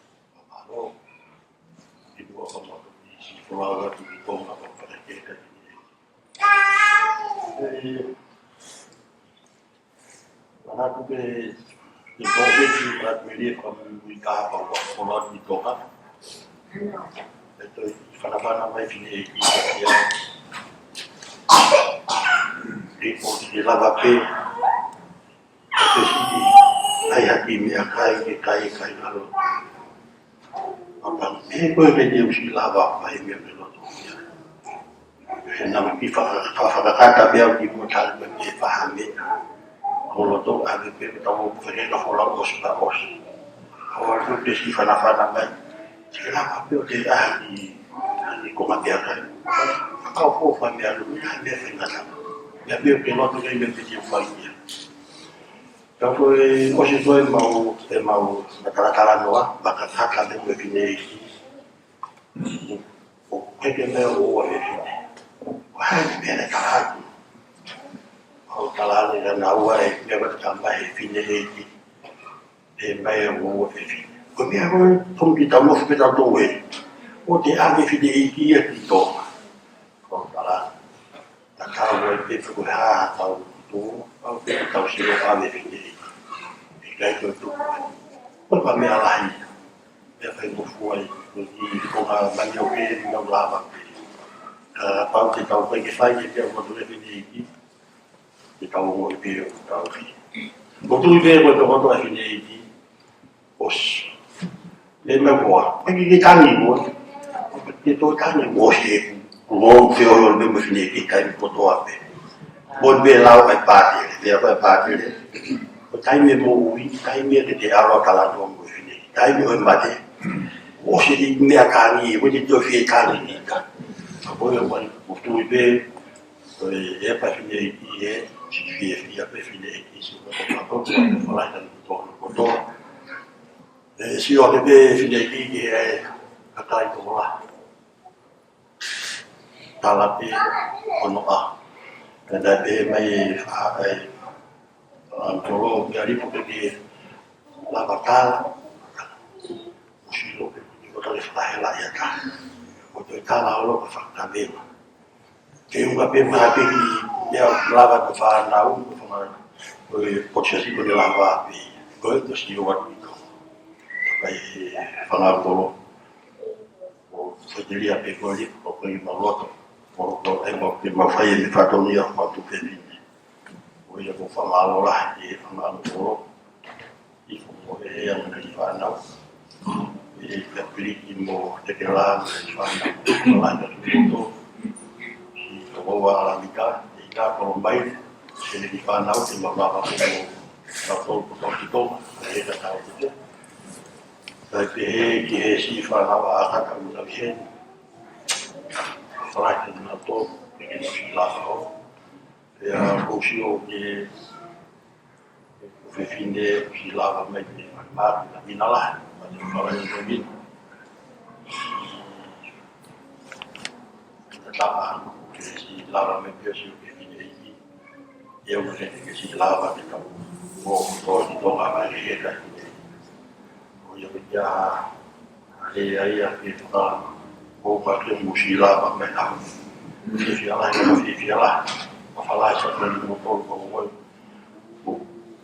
Mālō. Ki muʻa ka maka ki si folaga ki ki Tonga ka maka ke ka ki ni. E, mana ku ke, ke tō ke ki ka ke lia ka mui ka pa wa folaga ki Tonga. E toi fanafana mai ki ni e ki ka ki a. Ke ko ki lava pe. Ko e siʻi, ʻai hake meʻakai, ke kai, kai ngalo. Papa, he ko e ke te usi lava, pai meʻa ke loto ia. He naʻa ki faka-, fa-, fakakata meʻa ki mo tala meʻa ke faha meʻa. Ko loto, ʻave pe, tau fake ka fola ʻosi pa ʻosi. Ko loto ke si fanafana mai. Ke lava pe ʻo te ʻahi, ʻahi ko ma meʻakai. Ka ko fa meʻa lu, meʻa meʻa fengata. Meʻa meʻa ke loto ke meʻa ke te fai ia. Ka ko e ʻosi ko e mau, e mau, na talatala noa, maka kaka me ko e fineʻeiki. ʻO heke meʻa ʻo ua e fine. ʻO hai ni meʻa na tala atu. Au tala ane ka na ua e meʻa ka tama he fineʻeiki. He mai ʻo ua e fine. Ko e meʻa ko e tonu ki tau nofu pe tau tō e. ʻO te ʻave fineʻeiki ia ki Tonga. Ko tala. Ta kau ai pe ko ha tau tu, au pe tau sio ʻave fineʻeiki. ʻIkai ko tu. Ko e meʻa lahi. Meʻa fai mo fuai, ko i ko ha mani o ke ni nau lava pe. Ka pau ke tau kai ke fai ke te au ko tu e fineʻeiki. Ke tau o pe o tau ki. Ko tu i pe ko to ko to e fineʻeiki. ʻOsi. Le me koa. Ke ke tangi mo. Ke to tangi mo se. Ko mo fe o le mo fine ke kai ko to ape. Mo be lau ai pate. Le ko pate le. Ko taimi mo ui, taimi ke te alo kala to mo fine. Taimi o mate. ʻOsi i meʻa tangi, ko te to fie tangi ni ka. Ko e wai, ko tu i pe, ko e pa fineʻeiki e, si fie fie pe fineʻeiki, si ko to ko to, ko to. E, si o te pe fineʻeiki ke e kakai ko la. Tala pe ono a. Ka ta pe mai e fa, e, a, tolo, ke alipo ke ke lava tala. Usi lo pe, ko tale fakahela ia ta. Ko te tala olo ka fakatavela. Ke unga pe maha pe ki, ia lava ko fānau, ko fānau. Ko e, ko te si ko te lava pe. Ko e to si o atu i ko. Ka e fānau tolo. ʻO fai te lia pe ko e lia, ʻo ko e ma loto. ʻO ko e ma, ke ma fai e fātoni a ma tu pe ni. ʻO ia ko fānau la, e fānau tolo. I ko mo e ea mo e fānau. E ka pili ki mo te ke la mo e fānau. Mo la ka tu loto. I ko mo wa la mika, i ka ko mai. Ke ne ki fānau ke mau lava ke mau tau tau tau ki Tonga, ʻe he ka tau ki te. Kae pehē ki he siʻi fānau ʻa Kata ʻoku nau ʻi heni. Falahi ke nau tō, ke nau siʻi lava ʻo. Pea ʻoku ou sio ki he ʻofefine ʻoku siʻi lava mai ke malimali, na mina lahi, ma ne falahi na mina. Tatapa, ke siʻi lava mai pea siʻi ʻofefine ʻi. ʻIo, ʻoku ne ke siʻi lava ke tau ō, ō ki Tonga mai he ka. ʻO ia pē kia, ʻa e ʻai ʻa ke faka, ʻo ka ke mo siʻi lava mai ha. Fiefia lahi, fiefia lahi. Fafalai sa tani mo tolu ko oi.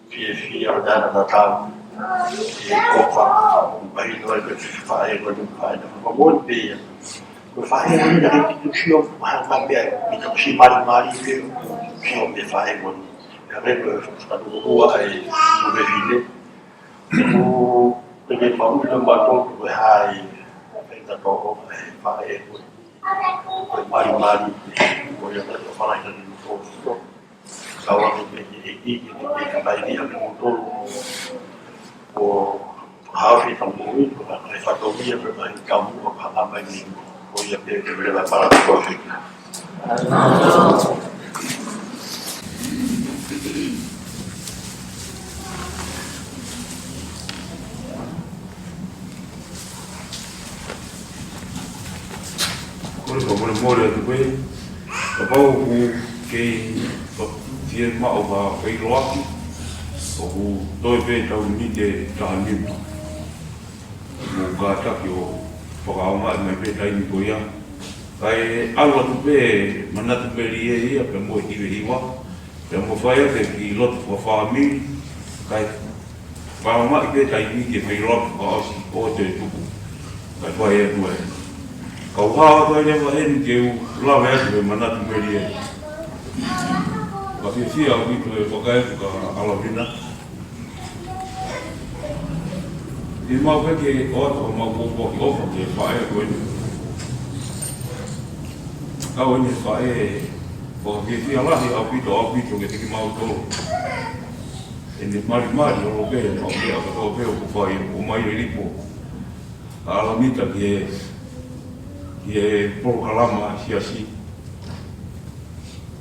Fiefia ʻa Tana Tatau. ʻE kofa, ʻo mahino ai ko e faʻē ko e faʻē na. Ko e moʻoni pē ia. Ko e faʻē ko eni naʻe ʻikai ke u sio ha meʻa, ʻikai ke u siʻi malimali pē, u sio mei he faʻē ko eni. ʻIa, ko e fakaʻuhinga ʻa e ʻofefine. ʻOku teʻeki ke maʻu ʻe mautolu ko e hā e faʻahinga tōʻonga ʻa e faʻē ko e, ko e malimali, ko ia ko e falahi na ni tō. Kau ake pē ke ʻEiki ke ne ke kakai ni ʻa kimoutolu ʻo, ʻo haʻu ki he tau moʻui, ko e fatongia ko e kakai ni kamu ʻo ka ka mai ni, ko ia pē ke leva para ko e fika. Kole ka mole mole atu pē, kapau ʻoku kei fie maʻu ha feʻiloaki, ʻoku toe pē tau miniti ʻe taha nima. Mou kātaki ʻo fakaʻaongaʻi mai pē taimi ko ia. Kae ʻalu atu pē Manatu Melie ia pea mo e hivehiva, pea mo fai ake ki loto fakafāmili, kae fakaʻaongaʻi pē taimi ke feʻiloaki fakaʻosi ʻo te tuku. Kae fai atu ai. Kau hā atu ai leva heni ke u lave atu he Manatu Melie. Ka fiefia ʻaupito e fakaeku ka ʻAlavina. ʻI mau pē ke ʻoatu ʻa mau kōpoaki ʻofa ki he faʻē ko eni. Kau eni faʻē, ʻoku fiefia lahi ʻaupito, ʻaupito ke tiki mau tolo. ʻEne malimali ʻo lope, ʻo lope, ʻo lope, ʻo fai, ʻo mai le lipo. ʻAlamita ki he, ki he polokalama siasi.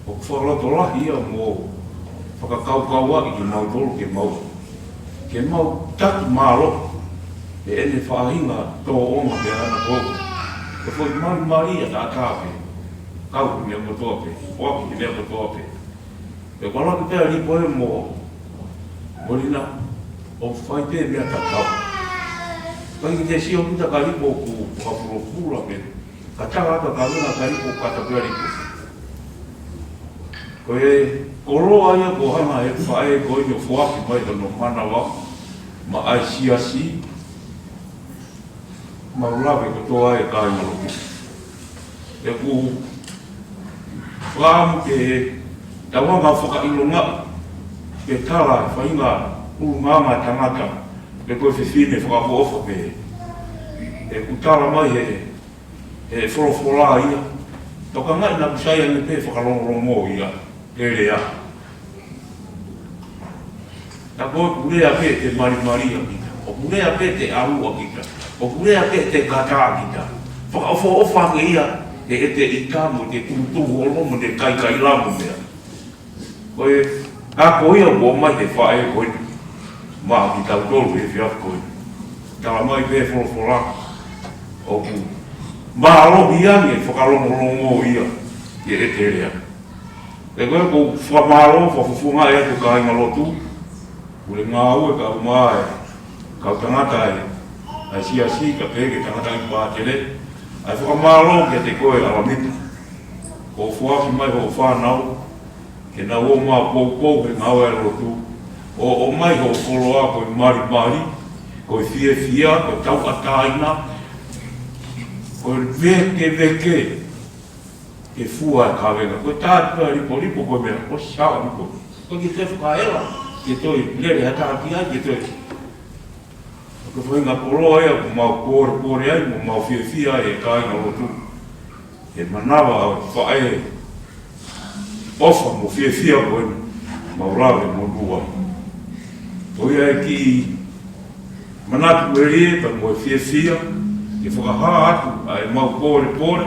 ʻOku fakalotolahi ia mo fakakaukauaʻi kimautolu ke mau, ke mau taki mālohi ʻi heʻene faʻahinga tōʻonga pea ʻana ko ē. Ko e foʻi malimali ia taʻataʻa pē. Kau ki he meʻa kotoa pē. Foaki ki he meʻa kotoa pē. Pea ʻoku ʻalu atu pē ʻa Lipo ia mo, mo Lina ʻo fai pē meʻa tatau. ʻIkai ke te sio kita ka Lipo ʻoku fakafulofula pē. Ka tala atu ka Lina ka Lipo ka tapea Lipo. Ko e koloa ia ko hanga he faʻē ko eni ʻo foaki mai hono manava maʻa e siasi. Mau lave kotoa e kāinga lotu. ʻOku fakaʻamu ke tau hanga fakaʻilonga ke tala e faʻahinga ʻulungaanga tangata pe ko e fefine fakaʻofoʻofa pē. ʻOku tala mai he, he folofola ia. Tokangaʻi naʻa ku sai ange pē fakalongolongo ia. Ke lea. Ta ko ʻoku lea pē te malimali ʻa kita. ʻOku lea pē te ʻalu ʻa kita. ʻOku lea pē te kata ʻa kita. Fakaʻofoʻofa ange ia, te ʻete ʻita mo te tutu olo mo te kaikailamu meʻa. Ko e, ka ko ia ʻoku ʻomai he faʻē ko eni. Maʻa kitautolu he efiafi ko eni. Tala mai pē folofola. ʻOku. Mālohi ange fakalongolongo ia. Ke ʻete lea. Pea ko e ʻoku ou fakamālō, fakafofongaʻi atu kāinga lotu, pule ngāue kae ʻumaʻā e kau tangata ʻa e, ʻa e siasi, kae pehē ki he tangataʻeiki pātele, ʻa e fakamālō kiate koe ʻAlamita. Kuo foaki mai hoʻo fānau, ke nau ō mai ʻo poupou he ngāue ʻa e lotu, ʻo, ʻomai hoʻo koloa ko e malimali, ko e fiefia, ko e tauʻatāina, ko e vēkeveke, ke fua e kavenga. Ko e tātu pē ʻa Lipo, Lipo ko e meʻa, ko e saʻa Lipo. Ko e ke te fakaela, ke toe lele ha taha ki ai, ke toe. Ko e faʻahinga koloa ia, ʻoku mau pōlepole ai, ʻoku mau fiefia ai e kāinga lotu. He manava ʻa e faʻē ʻofa mo fiefia ko eni. Mau lave monū. Ko ia ʻEiki, manatu melie pea mo e fiefia ke fakahā atu ʻa e mau pōlepole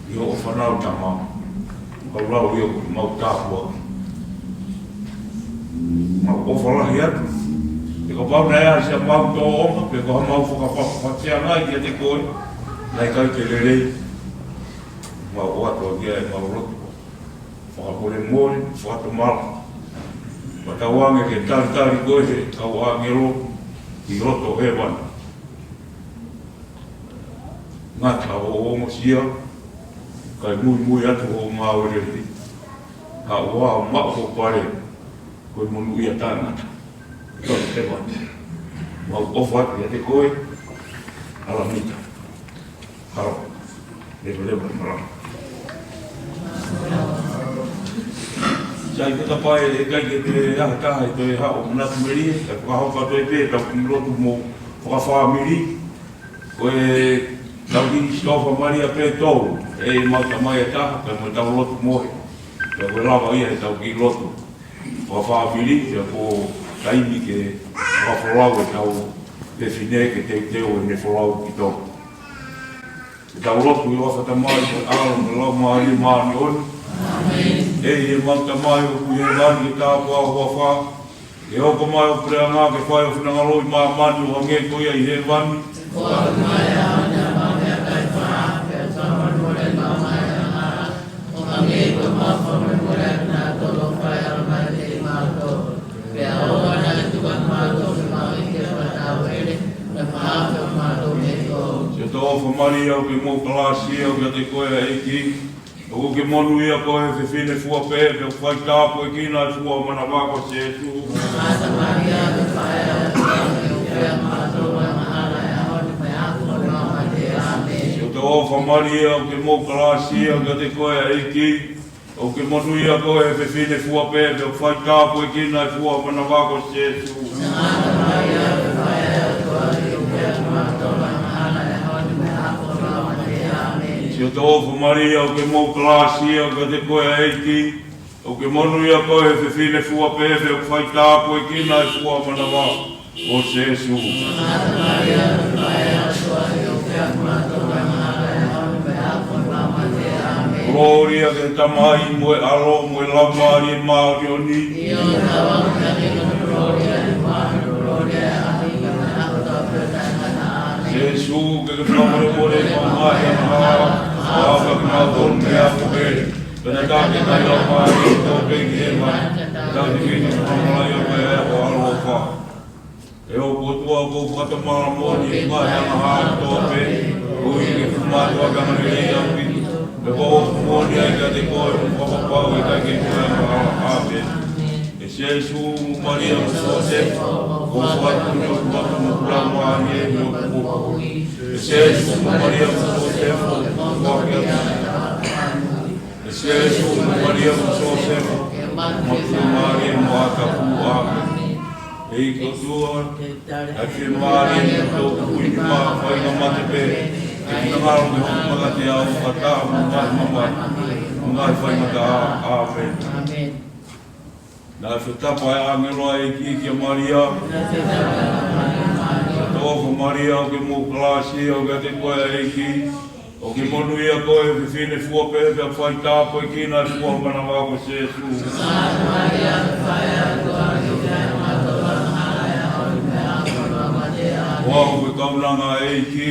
ʻi hoʻo fānau, Tamai. Mau lau ia ko e mau tāpuaki. Mau ʻofa lahi atu. He kapau naʻe ʻasi ha mau tōʻonga pe ko ha mau fakafeangai kiate koe naʻe ʻikai ke lelei, mau ʻoatu ʻaki ʻa e mau lotu fakamolemole, fakatomala. Pea tauange ke talitali koe ʻe he kau ʻāngelo ʻi loto hēvani. Ngata hoʻo ongosia, kae muimui atu hoʻo ngāue lelei. Ka ʻoua ʻe maʻu hoʻo pale ko e monūʻia taʻengata. Ko e hēvani. Mau ʻofa atu kiate koe, ʻAlamita Haro. Leveleva e malanga. Sai, ko e tapa ē, ʻe ʻikai ke te aha taha ʻe toe haʻu ʻo manatu melie, kae fakahoko atu pē ʻetau kiʻi lotu mo fakafāmili. Ko ʻetau kiʻi sitofa malia pē ʻe tolu, ʻe mau tamai ʻe taha, pea mo ʻetau lotu mohe. Pea ko e lava ia ʻetau kiʻi lotu fakafāmili, pea ko e taimi ke fakafolau ʻetau fefine ke teuteu ʻene folau ki Tonga. Ke tau lotu. ʻI he huafa ʻo e Tamai, mo e ʻAlo, mo e Laumālie Māʻoniʻoni. ʻEiki, ʻemau Tamai ʻoku ʻi hēvani, ke tāpuhā ho huafa. Ke hoko mai ho puleʻanga, ke fai ho finangalo ʻi māmani ʻo hangē ko ia ʻi hēvani. Pea ʻoua naʻa tuku kimautolu ke fakatauele, kae fakahaofi kimautolu mei he kovi. Siʻoto ʻofa Malia, ʻoku ke maʻu ʻa e kalasia, ʻoku ʻiate koe ʻa e ʻEiki. ʻOku ke monūʻia koe he fefine fua pē, pea ʻoku fai tāpuekina ʻa e fua ʻo ho manava ko Sēsū. Siʻoto ʻofa Malia, ʻoku ke maʻu ʻa e kalasia, ʻoku ʻiate koe ʻa e ʻEiki. ʻOku ke monūʻia koe he fefine fua pē, pea ʻoku fai tāpuekina ʻa e fua ʻo ho manava ko Sēsū. Siʻoto ʻofa Malia, ʻoku ke maʻu ʻa e kalasia, ʻoku ʻiate koe ʻa e ʻEiki. ʻOku ke monūʻia koe he fefine fua pē, pea ʻoku fai tāpuekina ʻa e fua ʻo ho manava ko Sēsū. Kolōlia ki he Tamai, mo e ʻAlo, mo e Laumālie Māʻoniʻoni. Sēsū, ke ke fakamolemole ʻemau ngaahi angahala, ʻo aʻu kiate kimautolu mei he apo pele. Pea tataki ʻa e ngaahi laumālie kotoa pē ki hēvani. Tataki kimautolu mei he ngaahi angahala, ʻo aʻu ki he ʻaloʻofa. ʻE hoku ʻOtua, ʻoku ou fakatomala moʻoni ʻi he ngaahi angahala kotoa pē, koeʻuhi ke u fumātuʻaki angalelei ʻaupito, pea kuo u ofi moʻoni ai kiate koe, ʻo u fakapapau ʻe ʻikai ke u toe angahala. ʻĀmeni. ʻE Sēsū mo Malia mo Siosefa, ʻoku ou fakaʻunuʻunu atu kiate koe mo hoku laumālie mo hoku moʻui. ʻE Sēsū mo Malia mo Siosefa, ʻoku ou fakaʻunuʻunu atu. ʻE Sēsū mo Malia mo Siosefa, mo e Tuʻi Mālie mo ʻAtautolu. ʻĒmeni. ʻEiki ʻOtua, ʻai ke mālie ʻa e tō kuini mā faingamālie pē, ke finangalo ki hoku makateau, fakataha mo e ngaahi mamahi, mo e ngaahi faingataʻa. ʻĀmeni. Naʻe fetapa ʻa e ʻāngelo ʻa e ʻEiki kia Malia. Siʻoto ʻofa Malia, ʻoku ke maʻu ʻa e kalasia, ʻoku ʻiate koe ʻa e ʻEiki. ʻOku ke monūʻia koe he fefine fua pē, pea ʻoku fai tāpuekina ʻa e fua ʻo ho manava ko Sēsū. Ko au ko e kaunanga ʻa e ʻEiki.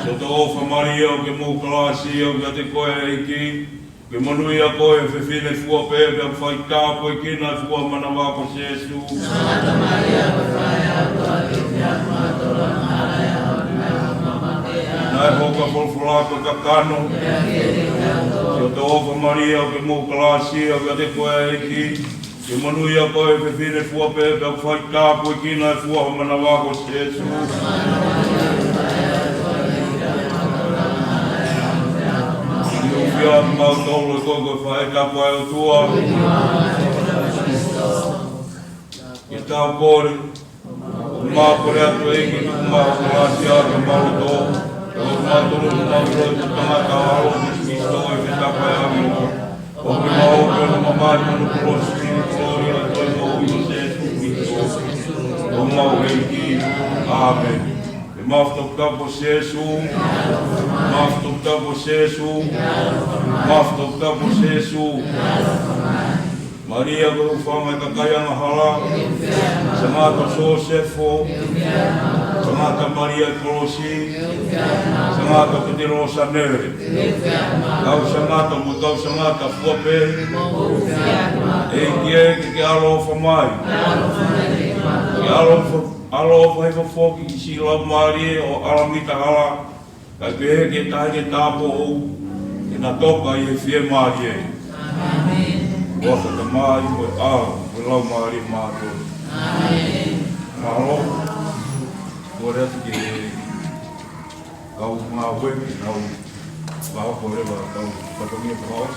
Siʻoto ʻofa Malia, ʻoku ke maʻu ʻa e kalasia, ʻoku ʻiate koe ʻa e ʻEiki. ʻOku ke monūʻia koe he fefine fua pē, pea ʻoku fai tāpuekina ʻa e fua ʻo ho manava ko Sēsū. Naʻe hoko ʻa e folofola ko e kakano. Siʻoto ʻofa Malia, ʻoku ke maʻu ʻa e kalasia, ʻoku ʻiate koe ʻa e ʻEiki. ʻOku ke monūʻia koe he fefine fua pē, pea ʻoku fai tāpuekina ʻa e fua ʻo ho manava ko Sēsū. Ke ʻufiʻufi ʻa kimautolu ʻe koe ko e faʻē tapu ʻa e ʻOtua. Ke tau kole. ʻOku mau kole atu ʻEiki, tuku mai ho kalasia ki homau loto. Ke ʻoua ʻe mau toloi ʻemau ʻilo ʻi he tangata, ʻa Sīsū Kalaisi, ʻi he tapu ʻa e ʻāngelo. ʻOku mau Mafi toputapu ʻo Sēsū. Mafi toputapu ʻo Sēsū. Mafi toputapu ʻo Sēsū. Malia ko e hūfanga ʻo e kakai angahala. Sangata Sōsefo. Sangata Malia Kolosi. Sangata Petelo Sanele. Kau sangata mo kau sangata fua pē. ʻEiki ē, ke ke ʻaloʻofa mai. Ke ʻaloʻofa, ʻaloʻofa hifo foki ki siʻi laumālie ʻo ʻAlamita Hala. Kae pehē ki he taʻahine tāupoʻou, ke na toka ʻi he fiemālie. ʻĀmeni. ʻOfa ʻa e Tamai, mo e ʻAlo, mo e Laumālie Māʻoniʻoni. ʻĀmeni. Mālō. Kole atu ki he kau ngāue, kau, kau kole atu kau fatongia kau.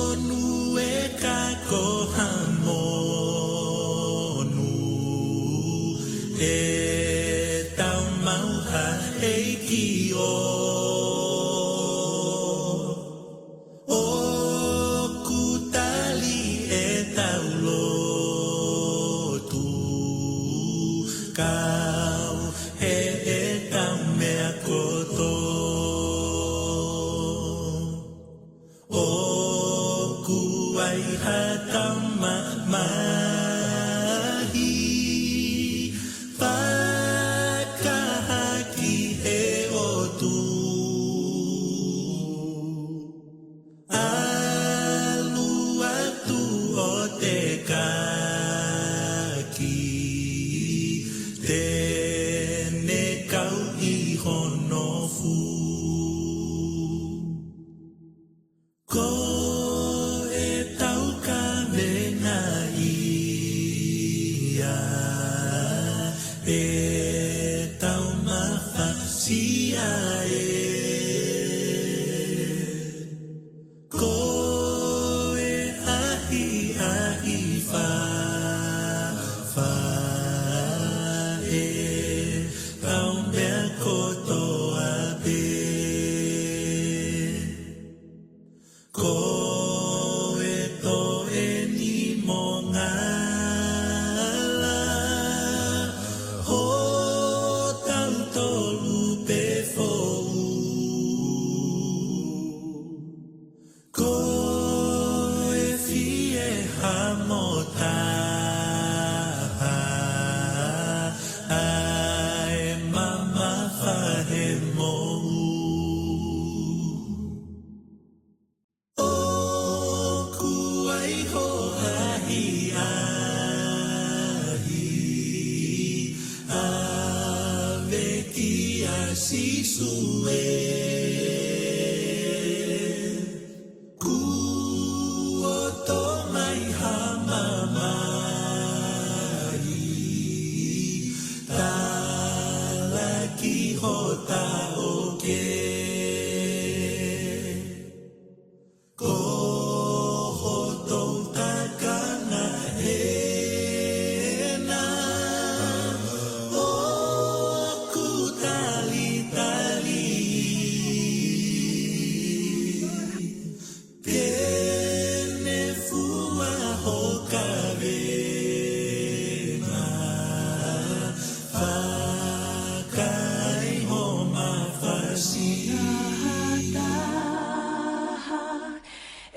Monūʻeka ko ha monū, ʻetau maʻu ha ʻEiki ʻo. ʻOku tali ʻetau lotu, kau he ʻetau meʻa kotoa. ʻOku ai ha tau mamahi, fakahaki he ʻOtua. ʻAlu atu ʻo tekaki, te ne kau ʻi hono fuʻu. Ko ʻetau kavenga ʻi Sīsū ē, kuo tō mai ha mamahi, talaki ho taʻokē. Ko hoku takanga ena, ʻoku talitali ke ne fua ho kavenga, fakaʻaiʻai ho mafasi. Taha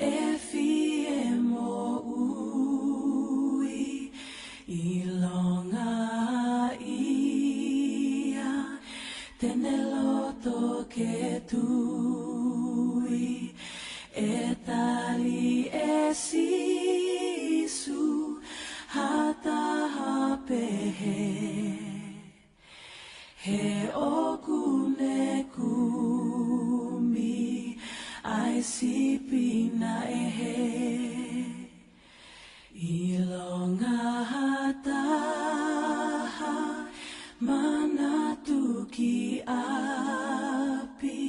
ʻe fie moʻui, ʻilonga ia te ne loto ke tui. ʻE tali ʻe Sīsū ha taha pehē, he ʻoku ne kumi ʻa e sipi naʻe hē. ʻIlonga ha taha manatu ki ʻapi,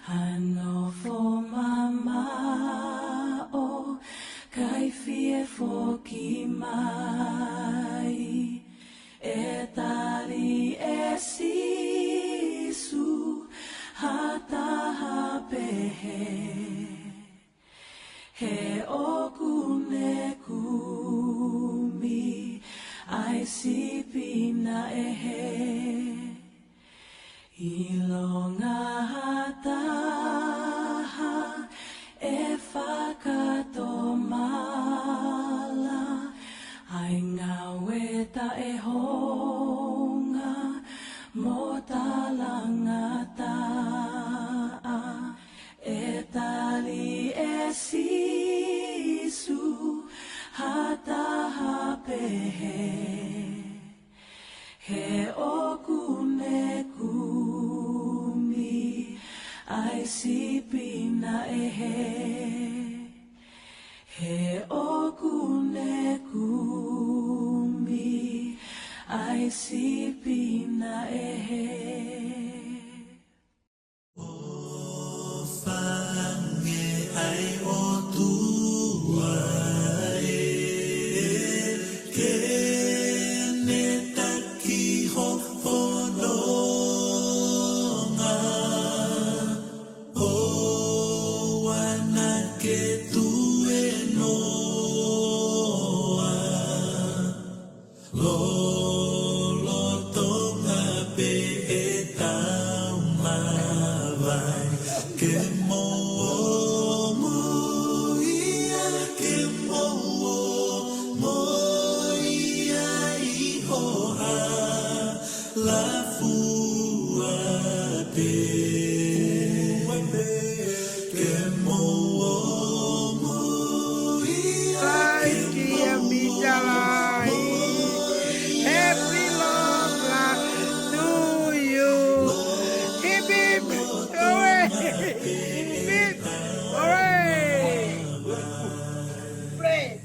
ha nofo mamaʻo, ʻikai fie foki mai. ʻE tali ʻe Sīsū ha taha pehē, he ʻoku ne kumi ʻa e sipi naʻe hē. ʻIlonga ha taha ʻe fakatomala ʻa e ngāue taʻehounga mo talangataʻa, ʻe tali ʻe Sīsū ha taha pehē, he ʻoku ne kumi ʻa e sipi naʻe hē. He ʻoku ne kumi ʻa e sipi naʻe hē. ʻOfa ange ʻa e ʻOtua ē, ke ne taki ho fononga, ʻoua naʻa ke tuēnoa. Lolotonga pē ʻetau mavae, ke mou ō mo ia, ke mou ō mo ia ʻi ho hala fua pē. Ke mou ō mo ia, ke mou ō mo ia. Thank you, Mister Lai. Happy long life to you. Hip, hip, hooray. Hip, hooray. Praise.